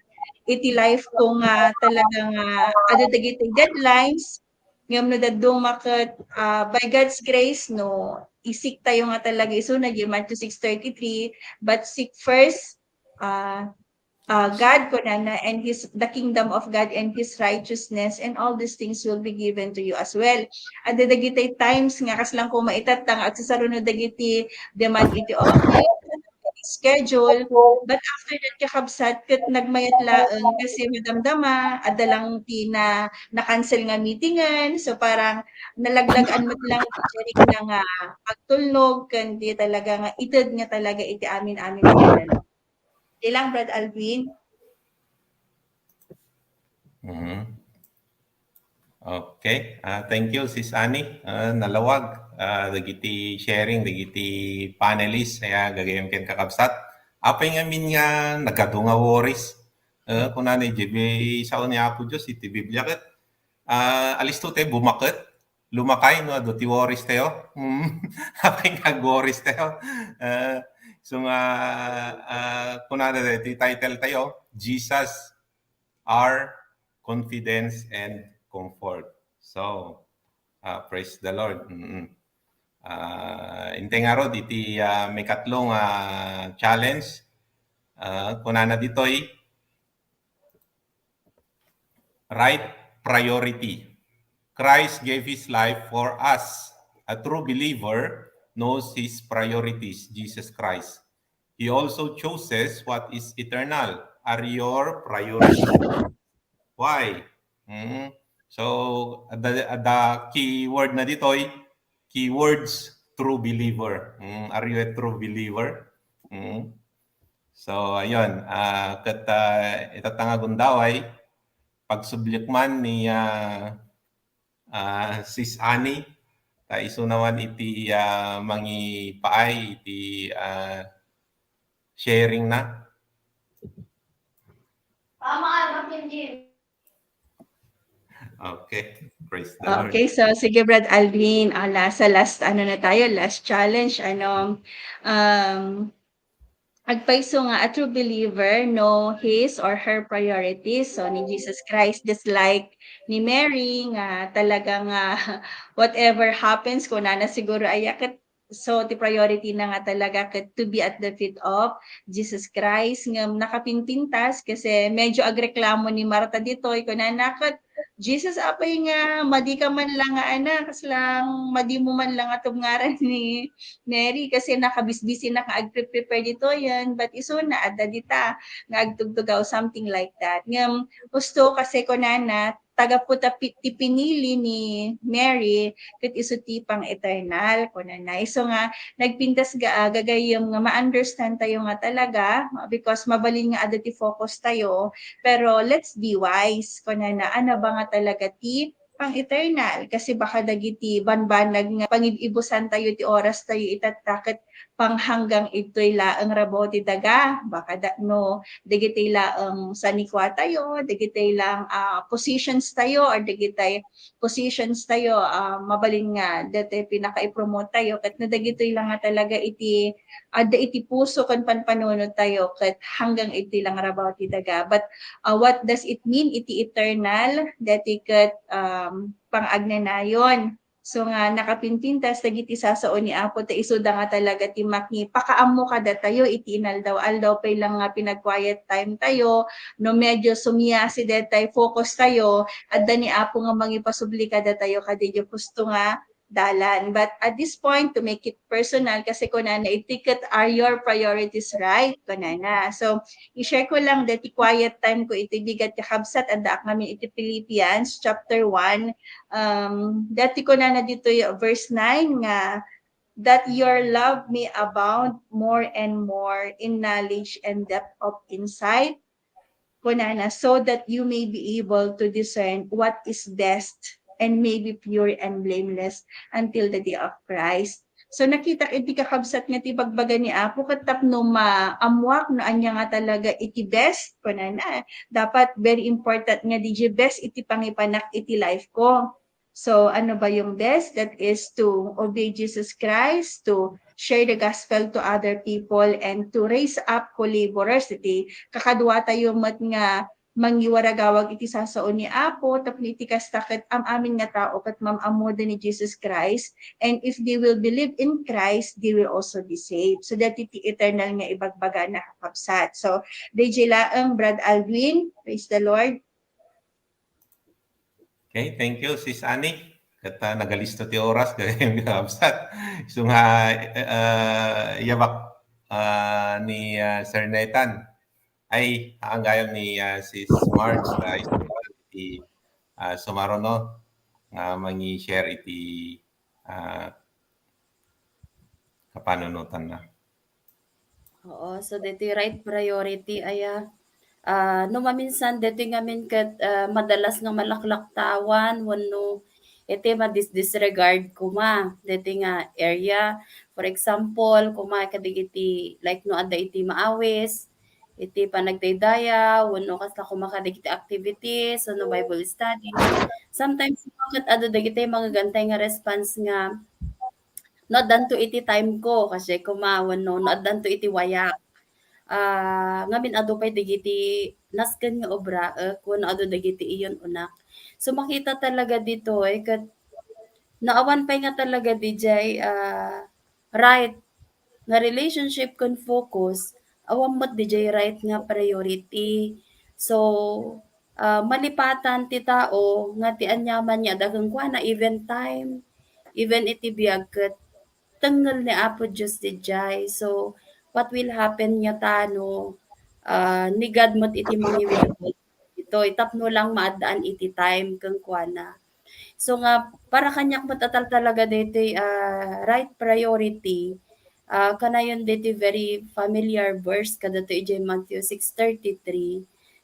iti life ko nga talaga nga, adda dagiti deadlines, ngem no dadduma ket, ah, by God's grace, no, i-seek tayo nga talaga isuna, di Matthew six thirty-three, "But seek first, ah, ah, God," kunana, "and his, the kingdom of God and his righteousness, and all these things will be given to you as well." Adda dagiti times nga kasla ko maitatta nga agsasarunod dagiti demand iti office, schedule. But after that, kakabsat, ket nagmayat laeng kasi madamdama, adda lang ti na, na-cancel nga meetingen. So, parang nalaglagan met lang ti rikna nga agtulnog, ken di talaga nga ited nga talaga iti amin-amin nga lalaki. Di lang, Brad Alvin. Mhm. Okay. Ah, thank you, Sis Annie. Ah, nalawag, ah, dagiti sharing, dagiti panelists, aya, gagayyem ken kakabsat. Apay ngamin nga nagadu nga worries? Ah, kunana, J B, sao ni Apo Dios iti Biblia ket, ah, alisto tayo bumaket, lumakay no adu ti worries tayo. Mm. Apay nga ag-worries tayo? Ah, so nga, ah, kunana, ti title tayo, Jesus, our confidence and comfort. So, ah, praise the Lord. Mm-mm. Ah, intay ngarud iti, ah, maikatlo nga challenge. Ah, kunana ditoy, right priority. Christ gave his life for us. A true believer knows his priorities, Jesus Christ. He also chooses what is eternal. Are your priority? Why? Mm. So, the, the key word na ditoy, keywords, true believer. Mm. Are you a true believer? Mm. So, ayun, ah, ket, ah, ita ta nga gundaway, pagsublik man ni, ah, ah, Sis Annie, ta isu naman iti, ah, mangipaay iti, ah, sharing na. Tama, Alvin Jim. Okay, praise the Lord. Okay, so sige, Brad Alvin, ah, la-, sa last, ano na tayo, last challenge, ano, um, agpayso nga a true believer know his or her priorities. So, ni Jesus Christ, just like ni Mary, nga talaga nga whatever happens, kunana siguro, aya ket, so, ti priority na nga talaga ket to be at the feet of Jesus Christ. Ngem nakapinpintas kasi medyo agreklamo ni Marta ditoy, kunana ket, "Jesus, apay nga madi ka man lang nga anak, kasla madi mo man lang nga tubngaran ni Mary kasi nakabisbisi na nga agpre-prepare ditoyen, but isuna, adda dita nga agtugtugaw," something like that. Ngem, husto kasi kunana, ta gapu ta pi-, ti pinili ni Mary, ket isu ti pang-eternal, kunana. Isu nga, nagpintas ga-, ah, gagayyem nga ma-understand tayo nga talaga, because mabalin nga adda ti focus tayo, pero let's be wise, kunana. Ano ba nga talaga ti pang-eternal? Kasi baka dagiti banbanag nga pangib-ibusan tayo ti oras tayo itatta ket panghanggang igtoy laeng rabaw ti daga. Baka da-, no, dagitoy laeng sanikua tayo, dagitoy lang, ah, positions tayo, or dagitoy positions tayo, ah, mabalin nga dagitoy pinaka-i-promote tayo. Ket no dagitoy lang nga talaga iti adda iti puso ken panpanunot tayo, ket hanggang iti lang rabaw ti daga. But, ah, what does it mean iti eternal? Dati ket, um, pang-agnanayon. So nga, nakapinpintas dagiti sasao ni Apo ta isuda nga talaga ti makipakaammo kadatayo iti inaldaw-aldaw pay lang nga pinag-quiet time tayo, no medyo sumiasi daytay focus tayo, adda ni Apo nga mangipasubli kadatayo kadi husto nga dalan. But at this point, to make it personal, kasi kunana, iti ket, "Are your priorities right?" kunana. So, i-share ko lang dati quiet time ko iti bigat, kakabsat, addaak ngamin iti Philippians chapter one. Um, dati kunana ditoy verse nine nga, "That your love may abound more and more in knowledge and depth of insight." Kunana, "So that you may be able to discern what is best and may be pure and blameless until the day of Christ." So, nakitak iti kakabsat nga ti bagbaga ni Apo ket tapno maammuak no ania nga talaga iti best, kunana. Dapat very important nga di best iti pangipanak iti life ko. So, ano ba yung best? That is to obey Jesus Christ, to share the gospel to other people, and to raise up co-laborers. Iti kakadua tayo met nga mangiwaragawag iti sasao ni Apo, tapno iti kasta ket am-amin nga tao ket mam-ammoda ni Jesus Christ, and if they will believe in Christ, they will also be saved. So, dati ti eternal nga ibagbagana, kakabsat. So, D J laeng, Brad Aldwin, praise the Lord. Okay, thank you, Sis Annie. Ket, ah, nagalista ti oras, kakabsat. So nga, ah, yabak, ah, ni, ah, Sir Nathan. Ay, ang gayam ni, ah, Sis Marge, ah, iti, ah, sumaruno nga mangi-share iti, ah, kapanunotanna. Oo, so ditoy right priority, aya, ah, no maminsan ditoy ngamin ket, ah, madalas nga malaklaktawan wenno iti madis-disregard koma ditoy nga area. For example, koma kadagiti, like, no adda iti maawis, iti panagdaydayaw, wenno kasla koma kadagiti activities, wenno Bible study. Sometimes, ket adda dagiti mangagantay nga response nga, "No addanto iti time ko," kasi koma, wenno, "No addanto iti wayak." Ah, ngamin adu pay dagiti nasken nga obraek, wenno adu dagiti iyon-unak. So, makita talaga ditoy ket no awan pay nga talaga dijay, ah, right nga relationship ken focus, awan met dijay right nga priority. So, ah, malipatan ti tao nga ti aniaman nga adda kenkuana, even time, even iti biag, ket tengngel ni Apo Dios dijay. So, what will happen nga tano, ah, ni God met iti mangiwit ito, tapno lang maaddaan iti time kenkuana. So nga, para kaniak met a talaga daytoy, ah, right priority, ah, kanayon daytoy very familiar verse kadatoy idiay Matthew six thirty-three,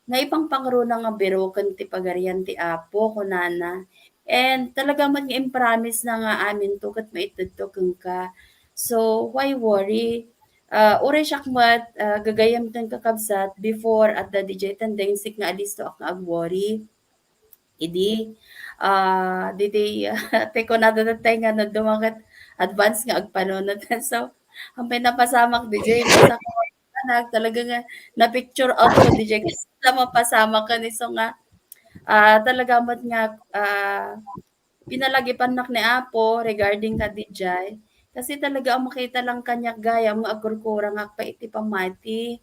nga ipangpangruna nga biroken ti Pagarian ti Apo, kunana. And talaga met nga impromise na nga aminto ket maitedto kenka. So, why worry? Ah, uray siak met, ah, gagayyem ken kakabsat, before adda didiay tendency nga alistoak nga ag-worry. Idi, ah, didi, ti kunada tattay nga naduma ket advance nga agpanunot. So, ampay napasamak didiay, basta ko, anak, talaga nga na-picture out ko didiay, kasi la mapasamak ken isu nga, ah, talaga met nga, ah, pinalagipannak ni Apo regarding kadidiay. Kasi talaga ang makita lang kaniak gayam nga agkurkurangak pa iti pammati.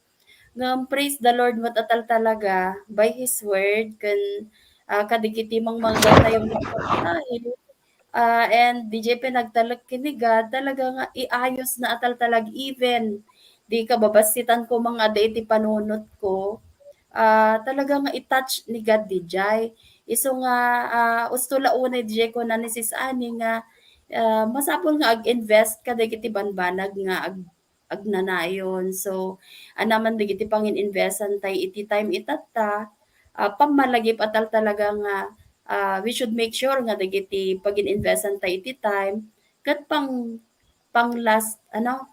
Ngem praise the Lord met a tal-, talaga by His word ken, ah, kadagiti mangmanggantayo nga pagtayo. Ah, and didiay pinagtalek ken ni God, talaga nga iayos na a tal-, talag even di kababassitan ko nga adda iti panunot ko. Ah, talaga nga i-touch ni God didiay. Isu nga, ah, usto la unay didiay kuna ni Sis Annie nga, ah, masapul nga ag-invest kadagiti banbanag nga ag-, agnanayon. So, anaman dagiti pangin-investan tay iti time itatta, ah, pammalagip a tal-, talaga nga, ah, we should make sure nga dagiti pagin-investan tay iti time ket pang, pang last, ano,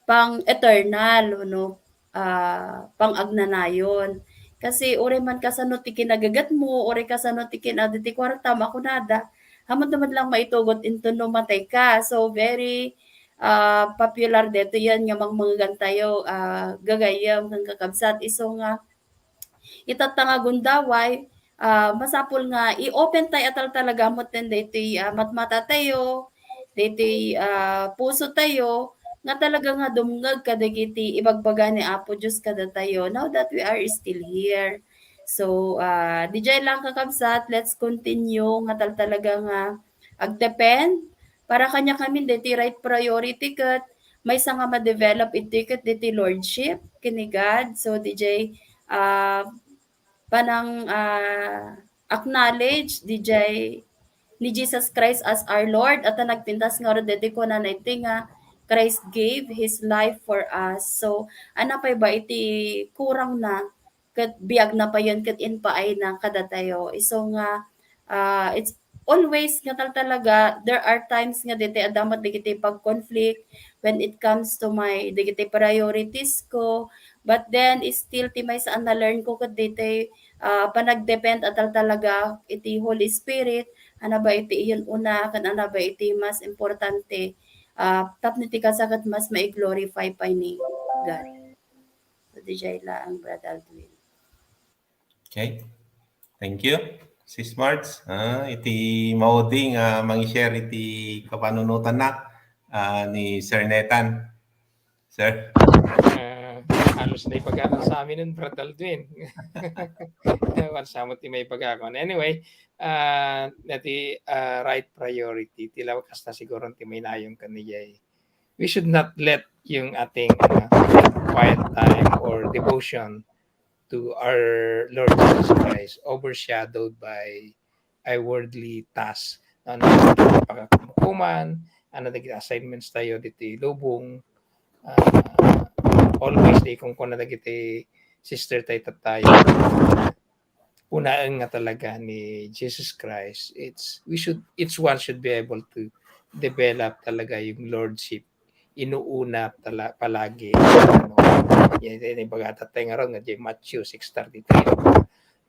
pang-eternal wenno, ah, pang-agnanayon. Kasi uray man kasano ti kinagagatmo, uray kasano ti kin-, adda ti kuartam a kunada, amanto met lang maitugot inton no matay ka. So, very, ah, popular detoy nga mangmanggantayo, ah, gagayyem ken kakabsat. Isu nga, itatta nga gundaway, ah, masapul nga i-open tay a tal-, talaga met daytoy, ah, matmata tayo, daytoy, ah, puso tayo, nga talaga nga dumngeg kadagiti ibagbaga ni Apo Dios kadatayo, now that we are still here. So, ah, didiay lang, kakabsat, let's continue nga tal-, talaga nga agdepend para kaniakamin daytoy right priority ket maysa nga ma-develop iti ket daytoy lordship ken ni God. So, didiay, ah, panang, ah, acknowledge didiay ni Jesus Christ as our Lord, at nagpintas ngarud daytoy kunana iti nga Christ gave His life for us. So, ania pay ba iti kurangna ket biagna payen ket impaayna kadatayo. Isu nga, ah, it's always nga tal-, talaga, there are times nga daytoy adda met dagiti pag-conflict when it comes to my, dagiti priorities ko. But then, still, ti maysa a na-learn ko ket daytoy, ah, panagdepend a tal-, talaga iti Holy Spirit, ania ba iti iyun-una, ken ania ba iti mas importante, ah, tapno ti kasta ket mas mai-glorify pay ni God. So, didiay laeng, Brad Aldwin. Okay. Thank you, Sis Marge. Ah, iti maudi nga mangi-share iti kapanunotanna, ah, ni Sir Nathan. Sir? Ah, halos naibagak sa amin nun, Brad Aldwin. Wan sa mo ti maibagak. Anyway, ah, daytoy, ah, right priority. Ti laeng kasta siguro ti mainayon kaniyay. We should not let yung ating, ah, quiet time or devotion to our Lord Jesus Christ overshadowed by a worldly task. Ano, pakakumkuman, ano, dagiti assignments tayo ditoy lubong, ah, always di kung kuna dagiti sister tayo, tattayo, unaen nga talaga ni Jesus Christ. It's, we should, each one should be able to develop talaga yung lordship inuuna tala-, palagi, ano, yan, yan yung pag-atatay nga ron nga diay Matthew six thirty-three,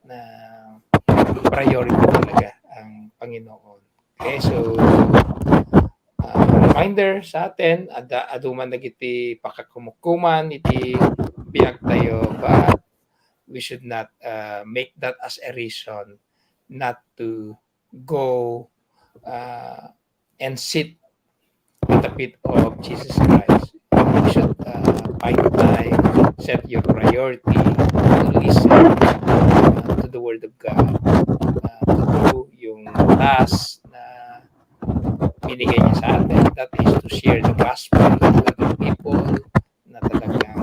na priority talaga ang Panginoon. Okay, so, ah, reminder sa atin, ada-, adu man dagiti pakakumkuman iti biag tayo, but we should not, ah, make that as a reason not to go, ah, and sit at the feet of Jesus Christ. You should, uh, find time, set your priority to listen, uh, to the Word of God, uh, to do yung task na binigay niya sa atin, that is to share the gospel to other people, na talaga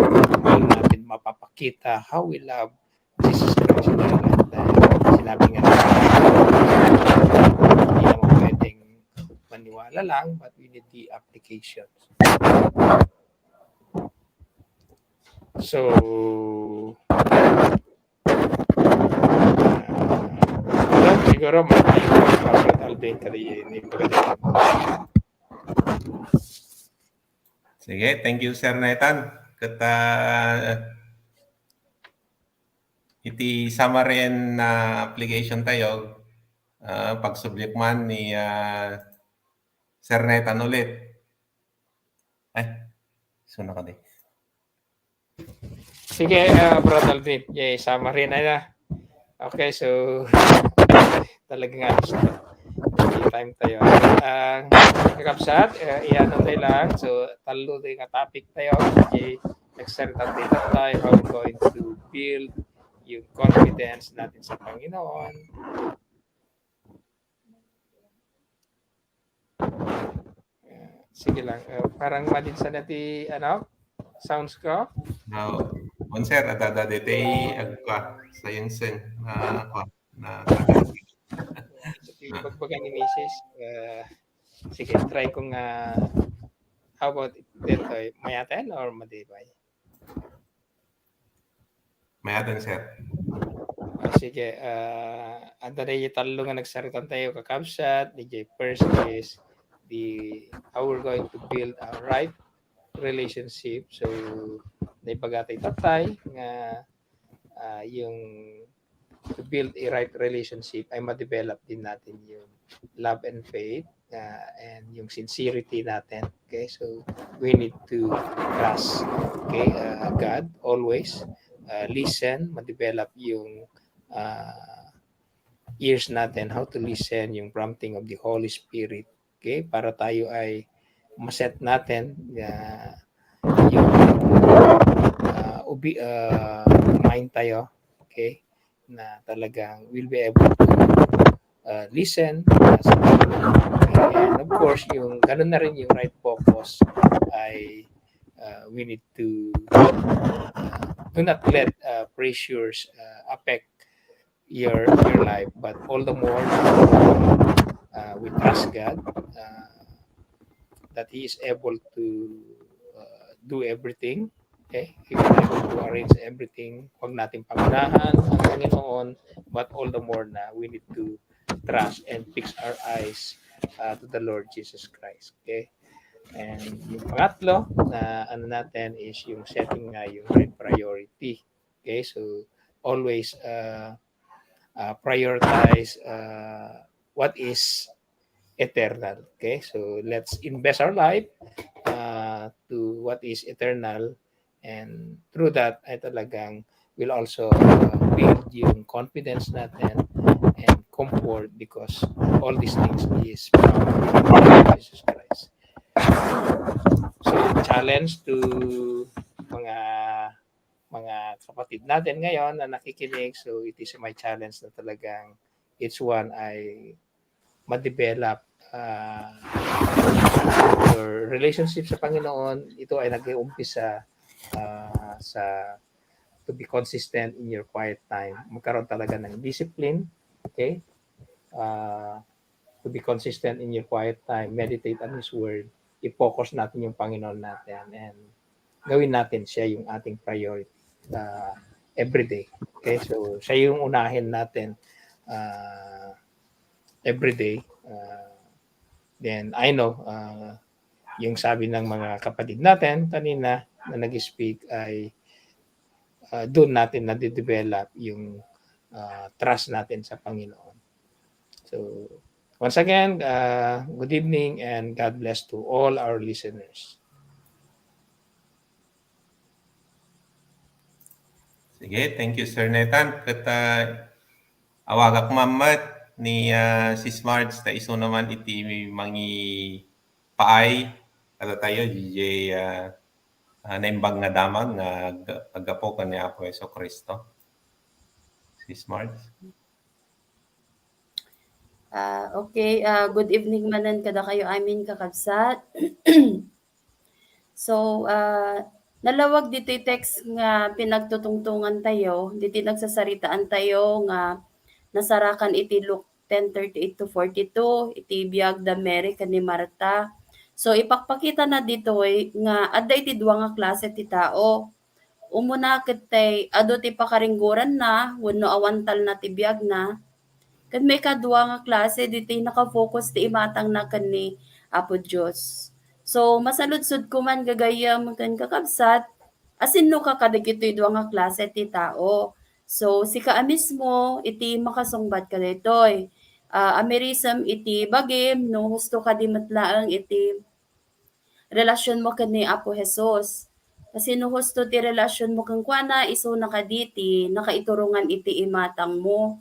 ipakita how we love Jesus Christ in our life. Dahil sinabi nga, hindi naman pwedeng maniwala lang, but we need the applications. So, ah, siguro, Brother Alvin, kadi ni Brother. Sige, thank you, Sir Nathan. Ket, ah, iti summary and, ah, application tayo, ah, pagsubliak man ni, ah, Sir Nathan ulit. Ay, suna ka di. Sige, ah, Brother Alvin. Yay, summary na na. Okay, so, talaga nga, may time tayo. Ah, kakabsat, eh, iano tayo lang. So, talo tayo nga topic tayo. Okay, exercise tayo tayo. How we're going to build yung confidence natin sa Panginoon. Ah, sige lang. Ah, parang madinsa na ti, ano, sounds ko. Now, on, sir, adda daytoy agkua, sayengsen, na, kua, na, Sige, bagbaga ni Misis. Ah, sige, try ko nga, how about daytoy? Mayaten or madi pay? Mayaten, sir. Ah, sige, ah, adda daytoy tallo nga nagsarita tayo, kakabsat. Daytoy first is the, how we're going to build a right relationship. So, naibaga tayo tatay nga, ah, yung to build a right relationship ay ma-develop din natin yung love and faith, ah, and yung sincerity natin. Okay, so we need to trust, okay, ah, God always, ah, listen, ma-develop yung, ah, ears natin, how to listen, yung prompting of the Holy Spirit, okay, para tayo ay ma-set natin, ah, yung, ah, ubi-, ah, mind tayo, okay, na talagang we'll be able to, ah, listen, ah, sa Panginoon. And of course, yung ganun na rin yung right focus ay, ah, we need to, ah, do not let, ah, pressures, ah, affect your, your life, but all the more, uh, we trust God, uh, that He is able to, uh, do everything. Okay? He is able to arrange everything. Huwag natin pangunahan ang Panginoon, but all the more na we need to trust and fix our eyes, uh, to the Lord Jesus Christ. Okay? And yung pangatlo na ano natin is yung setting nga yung right priority. Okay, so always, uh, uh, prioritize, uh, what is eternal. Okay, so let's invest our life, uh, to what is eternal, and through that ay talagang will also, uh, build yung confidence natin and comfort, because all these things is found in Jesus Christ. So, challenge to mga mga kapatid natin ngayon na nakikinig. So, it is my challenge na talagang each one ay ma-develop, ah, your relationship sa Panginoon. Ito ay nag-uumpisa, ah, sa to be consistent in your quiet time. Magkaroon talaga ng discipline, okay? Ah, to be consistent in your quiet time, meditate on His Word, i-focus natin yung Panginoon natin, and gawin natin siya yung ating priority, ah, every day. Okay? So, siya yung unahin natin, ah, every day. Ah, then, I know, ah, yung sabi ng mga kapatid natin kanina na nag-speak ay, ah, doon natin nade-develop yung, ah, trust natin sa Panginoon. So, once again, ah, good evening and God bless to all our listeners. Sige, thank you, Sir Nathan. Ket, ah, awagak man met ni, ah, Sis Marge, ta isu naman iti mangipaay kadatayo, diay, ah, ah, naimbag nga damag nga ag-, aggapu ken ni Apo Jesu-Cristo. Sis Marge? Ah, okay. Ah, good evening manen kadakayo amin, kakabsat. So, ah, Nalawag ditoy text nga pinagtutungtungan tayo, ditoy nagsasaritaan tayo nga nasarakan iti Luke ten thirty-eight to forty-two, iti biag da Mary ken ni Marta. So, ipakpakita na ditoy nga adda iti dua nga klase ti tao. Umuna ket tay adu ti pakaringgoranna wenno awan talna ti biagna. Ken maikadua nga klase, ditoy naka-focus ti imatangna ken ni Apo Dios. So, masaludsodko man gagayyem ken kakabsat, asinnoka kadagitoy dua nga klase ti tao? So, sika a mismo iti makasungbat kadaytoy. Ah, amirisem iti bagim no husto kadi met laeng iti relasionmo ken ni Apo Jesus. Kasi no husto ti relasionmo kenkuana, isuna kadi ti nakaiturongan iti imatangmo.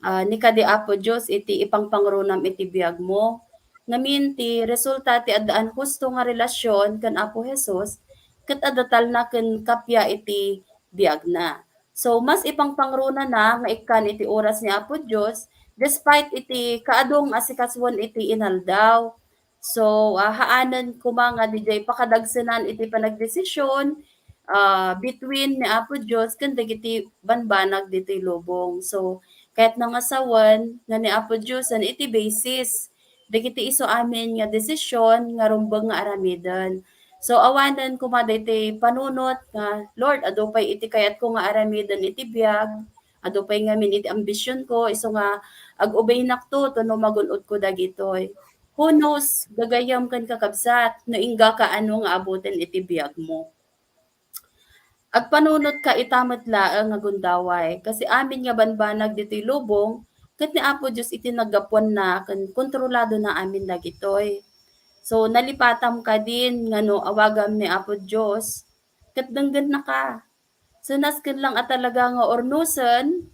Ah, ni kadi Apo Dios iti ipangpangrunam iti biagmo. Ngamin, ti resulta ti addaan husto nga relasion ken Apo Jesus ket adda talna ken kappia iti biagna. So, mas ipangpangrunana nga ikkan iti oras ni Apo Dios despite iti kaadu nga asikasuen iti inaldaw. So, ah, haanen koma nga didiay pakadagsenan iti panagdesisyon, ah, between ni Apo Dios ken dagiti banbanag ditoy lubong. So, kayatna nga sawen nga ni Apo Dios iti basis dagiti isu amin nga desisyon nga rumbeng nga aramiden. So, awanen koma daytoy panunot nga, "Lord, adu pay iti kayatko nga aramiden iti biag, adu pay ngamin iti ambisionko, isu nga ag-obeynakto tapno magun-otko dagitoy." Who knows, gagayyem ken kakabsat, no ingga kaano nga abuten iti biagmo. Agpanunotka ita met laeng nga gundaway, kasi amin nga banbanag ditoy lubong, ket ni Apo Dios iti naggapuanna ken kontroladona amin dagitoy. So, nalipatam kadin nga no awagam ni Apo Dios, ket denggennaka. So, nasken lang a talaga nga ornosen,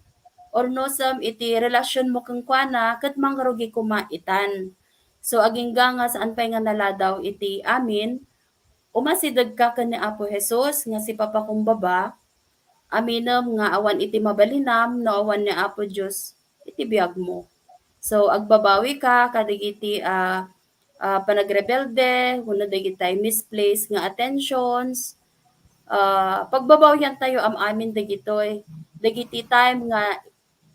ornosem iti relasionmo kenkuana ket mangrugi koma itan. So, agingga nga saan pay nga naladaw iti amin, umasidegka ken ni Apo Jesus nga sipapakumbaba, aminem nga awan iti mabalinam no awan ni Apo Dios iti biagmo. So, agbabawika kadagiti, ah, ah, panagrebelde wenno dagiti misplaced nga attentions. Ah, pagbabawiantayo am-amin dagitoy. Dagiti time nga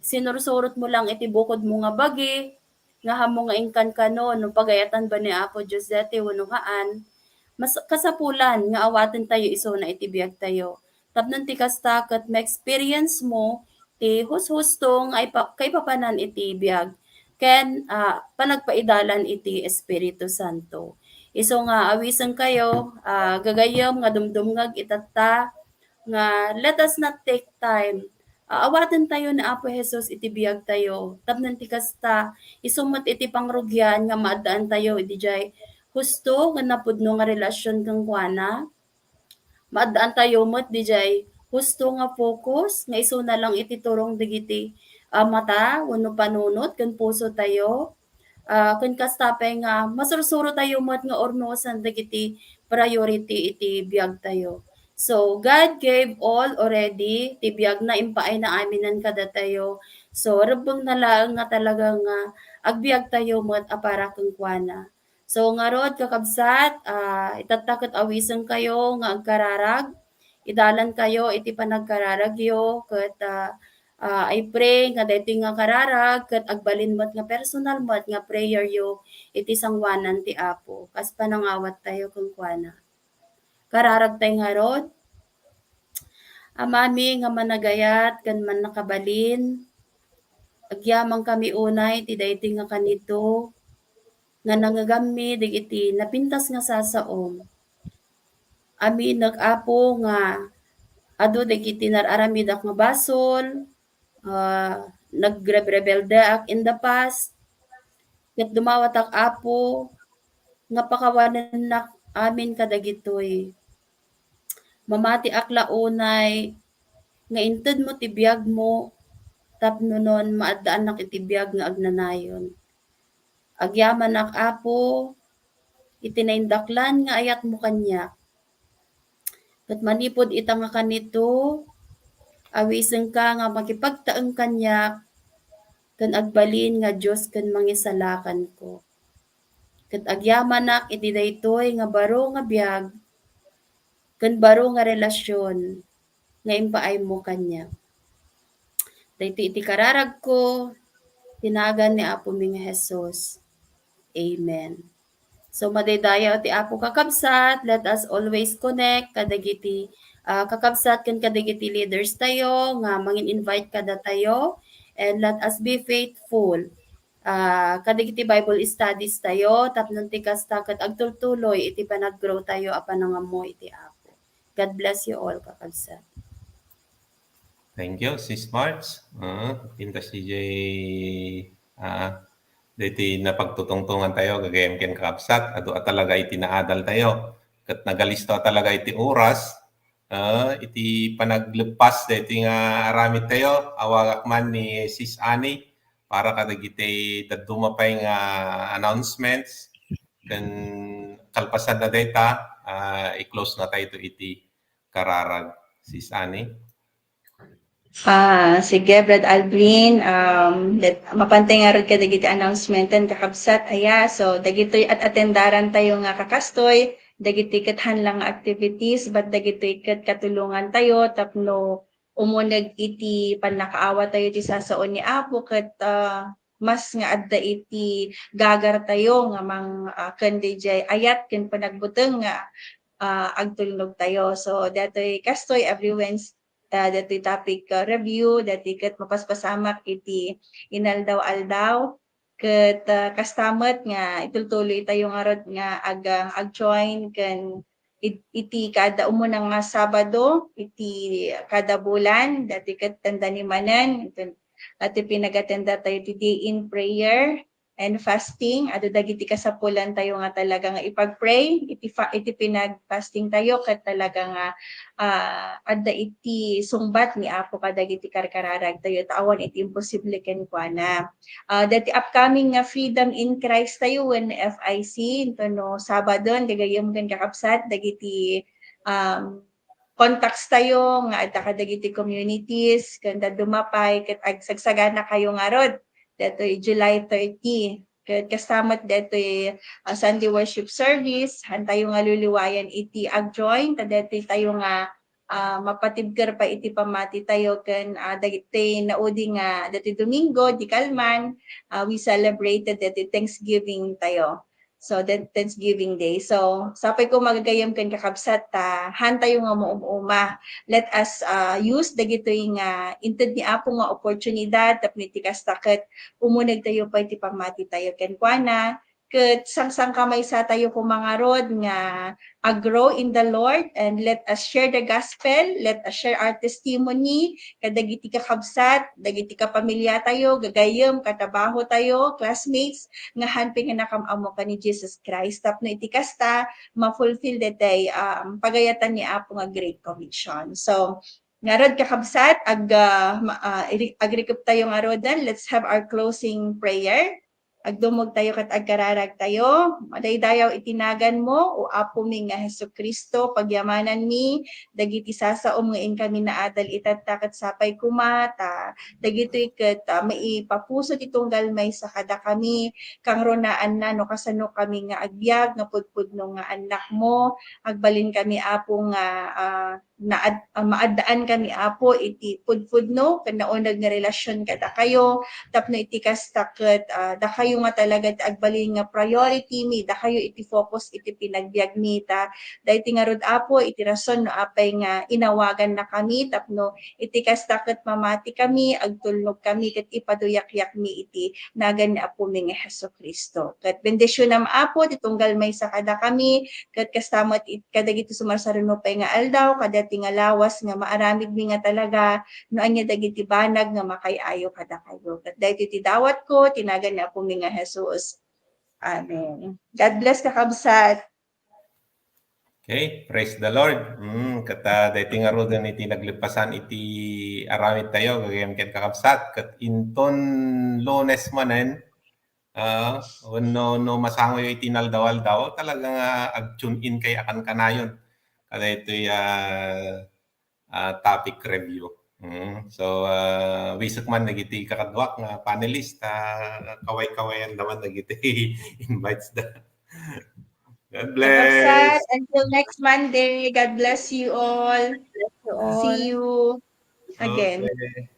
sinursurotmo lang iti bukodmo nga bagi, nga hammo nga inkan kano no pagayatan ba ni Apo Dios daytoy wenno haan, mas kasapulan nga awatentayo isuna iti biagtayo. Tapno ti kasta ket ma-experience mo ti hushusto nga ipa-, kaipapanan iti biag ken, ah, panagpaidalan iti Espiritu Santo. Isu nga awisenkayo, ah, gagayyem nga dumdumngeg itatta nga let us not take time. Ah, awatentayo ni Apo Jesus iti biagtayo. Tapno ti kasta, isu met iti pangrugian nga maaddaantayo idiay husto nga napudno nga relasion kenkuana. Maaddaantayo met diay husto nga focus nga isuna lang iti turong dagiti, ah, mata wenno panunot ken pusotayo. Ah, ken kasta pay nga masursurotayo met nga ornosen dagiti priority iti biagtayo. So, God gave all already, ti biagna impaayna aminen kadatayo. So, rebbengna laeng nga talaga nga agbiagtayo met a para kenkuana. So, ngarud, kakabsat, ah, itatta ket awisenkayo nga agkararag. Idalankayo iti panagkararagyo ket, ah, ah, I pray nga daytoy nga kararag ket agbalin met nga personal met nga prayer yo iti sangoanan ti Apo, kas panangawattayo kenkuana. Kararagtay ngarud. Amami nga managayat ken mannakabalin, agyamankami unay ti daytoy nga kanito nga nangngegammi dagiti napintas nga sasaom. Aminek, Apo, nga adu dagiti nar-aramidak nga basol, ah, nagrebrebeldeak in the past, ket dumawatak, Apo, nga pakawanennak amin kadagitoy. Mamatiak la unay nga intedmo ti biagmo tapno non maaddaannak iti biag nga agnanayon. Agyamanak, Apo, iti naindaklan nga ayatmo kaniak. Ket manipud ita nga kanito, awisenka nga makipagtaeng kaniak ken agbalin nga Dios ken Mangisalakanko. Ket agyamanak iti daytoy nga baro nga biag ken baro nga relasyon nga impaaymo kaniak. Daytoy iti kararagko, ti nagan ni Apomi nga Jesus. Amen. So, madaydayaw ti Apo, kakabsat. Let us always connect kadagiti, ah, kakabsat ken kadagiti leaders tayo nga mangin-invite kadatayo. And let us be faithful, ah, kadagiti Bible studies tayo, tapno ti kasta ket agtultuloy iti panaggrow tayo a panangammo iti Apo. God bless you all, kakabsat. Thank you, Sis Marge. Ah, intas D J, ah, daytoy napagtutungtungan tayo, gagayyem ken kakabsat, adu a talaga iti naadal tayo. Ket nagalisto a talaga iti oras, ah, iti panagleppas daytoy nga aramid tayo, awagak man ni Sis Annie para kadagiti dadduma pay nga announcements. Ken kalpasan na dayta, ah, i-close na tayo iti kararag, Sis Annie. Ah, sige, Brad Alvin, um, let, mapantay ngarud kadagiti announcement and kakabsat, aya, so, dagitoy at atendaran tayo nga kakastoy, dagitoy ket hanlang nga activities, but dagitoy ket katulongan tayo tapno umuneg iti pannakaawa tayo ti sasaon ni Apo ket, ah, mas nga adda iti gagar tayo nga mang, ah, ken dijay ayat ken panagbuteng nga, ah, agtulnog tayo. So, datoy kastoy every Wednesday, ah, datoy topic, ah, review, datoy ket mapaspasamak iti inaldaw-aldaw. Ket, ah, kasta met nga itultuloy tayo ngarud nga ag-, ah, ag-join ken it-, iti kada umuna nga Sabado iti kada bulan, datoy ket tandani manen, iti, datoy pinag-attenda tayo ti day in prayer and fasting. Adu dagiti kasapulan tayo nga talaga nga ipag-pray iti fa-, iti pinag-fasting tayo ket talaga nga, ah, adda iti sungbat ni Apo kadagiti karkararag tayo, ta awan iti imposible kenkuana. Ah, dati upcoming nga Freedom in Christ tayo wen F I C, intono Sabadon, gagayyem ken kakabsat, dagiti, um, contacts tayo nga adda kadagiti communities, ken dadduma pay, ket agsagsagana kayo ngarud. Datoy July thirty. Ket kasta met datoy, ah, Sunday worship service, han tayo nga luluwayan iti ag-join, ta datoy tayo nga, ah, mapatibker pay iti pammati tayo ken, ah, dagiti naudi nga datoy Domingo, di kalman, ah, we celebrated datoy Thanksgiving tayo. So, then Thanksgiving Day. So, sapay ko magagayem ken kakabsat ta han tayo nga maum-uma. Let us, ah, use dagitoy nga inted ni Apo nga oportunidad tapno iti kasta ket umuneg tayo pay ti pammati tayo kenkuana. Ket sangsangkamaysa tayo koma ngarud nga ag-grow in the Lord, and let us share the gospel, let us share our testimony kadagiti kakabsat, dagiti kapamilya tayo, gagayyem, katrabaho tayo, classmates, nga han pay nga nakam-ammo ken ni Jesus Christ. Tapno iti kasta, ma-fulfill daytay, um, pagayatan ni Apo nga Great Commission. So, ngarud kakabsat, ag, ah, ma-, ah, iri-, agrikep tayo ngaruden. Let's have our closing prayer. Agdumog tayo ket agkararag tayo. Madaydayaw iti naganmo, O Apomi nga Jesu-Cristo, pagyamananmi dagiti sasaom nga inkami naadal itatta ket sapay koma ta dagitoy ket, ah, maipapuso ti tunggal maysa kadakami, kangrunaanna no kasano kami nga agbiag nga pudpudno nga annakmo. Agbalin kami, Apo, nga, ah, naad-, ah, maaddaan kami, Apo, iti pudpudno ken nauneg nga relasyon kadakayo, tapno iti kasta ket, ah, dakayo nga talaga ti agbalin nga priority mi, dakayo iti focus iti pinagbiag mi, ta daytoy ngarud, Apo, iti rason no apay nga inawaganna kami tapno iti kasta ket mamati kami, agtulnog kami, ket ipaduyakyak mi iti nagan ni Apomi nga Jesu-Cristo. Ket bendisyonam, Apo, ti tunggal maysa kadakami, ket kasta met it-, kadagiti sumarsaruno pay nga aldaw, kadati nga lawas nga maaramidmi nga talaga no ania dagiti banag nga makay-ayo kadakayo. Ket daytoy ti dawatko, ti nagan ni Apomi nga Jesus. Amen. God bless, kakabsat. Okay, praise the Lord. Mm, ket, ah, daytoy ngaruden iti nagleppasan iti aramid tayo, gagayyem ken kakabsat, ket inton Lunes manen, ah, wenno no masangoyo iti inaldaw-aldaw, talaga nga ag-tune in kay akan kanayon kadaytoy, ah, ah, topic review. Mm. So, ah, wisek man dagiti kakaduak nga panelist, ah, kaway-kawayan da man dagiti invites da. God Kakabsat, bless. Until next Monday. God bless you all. You all. See you again. Okay.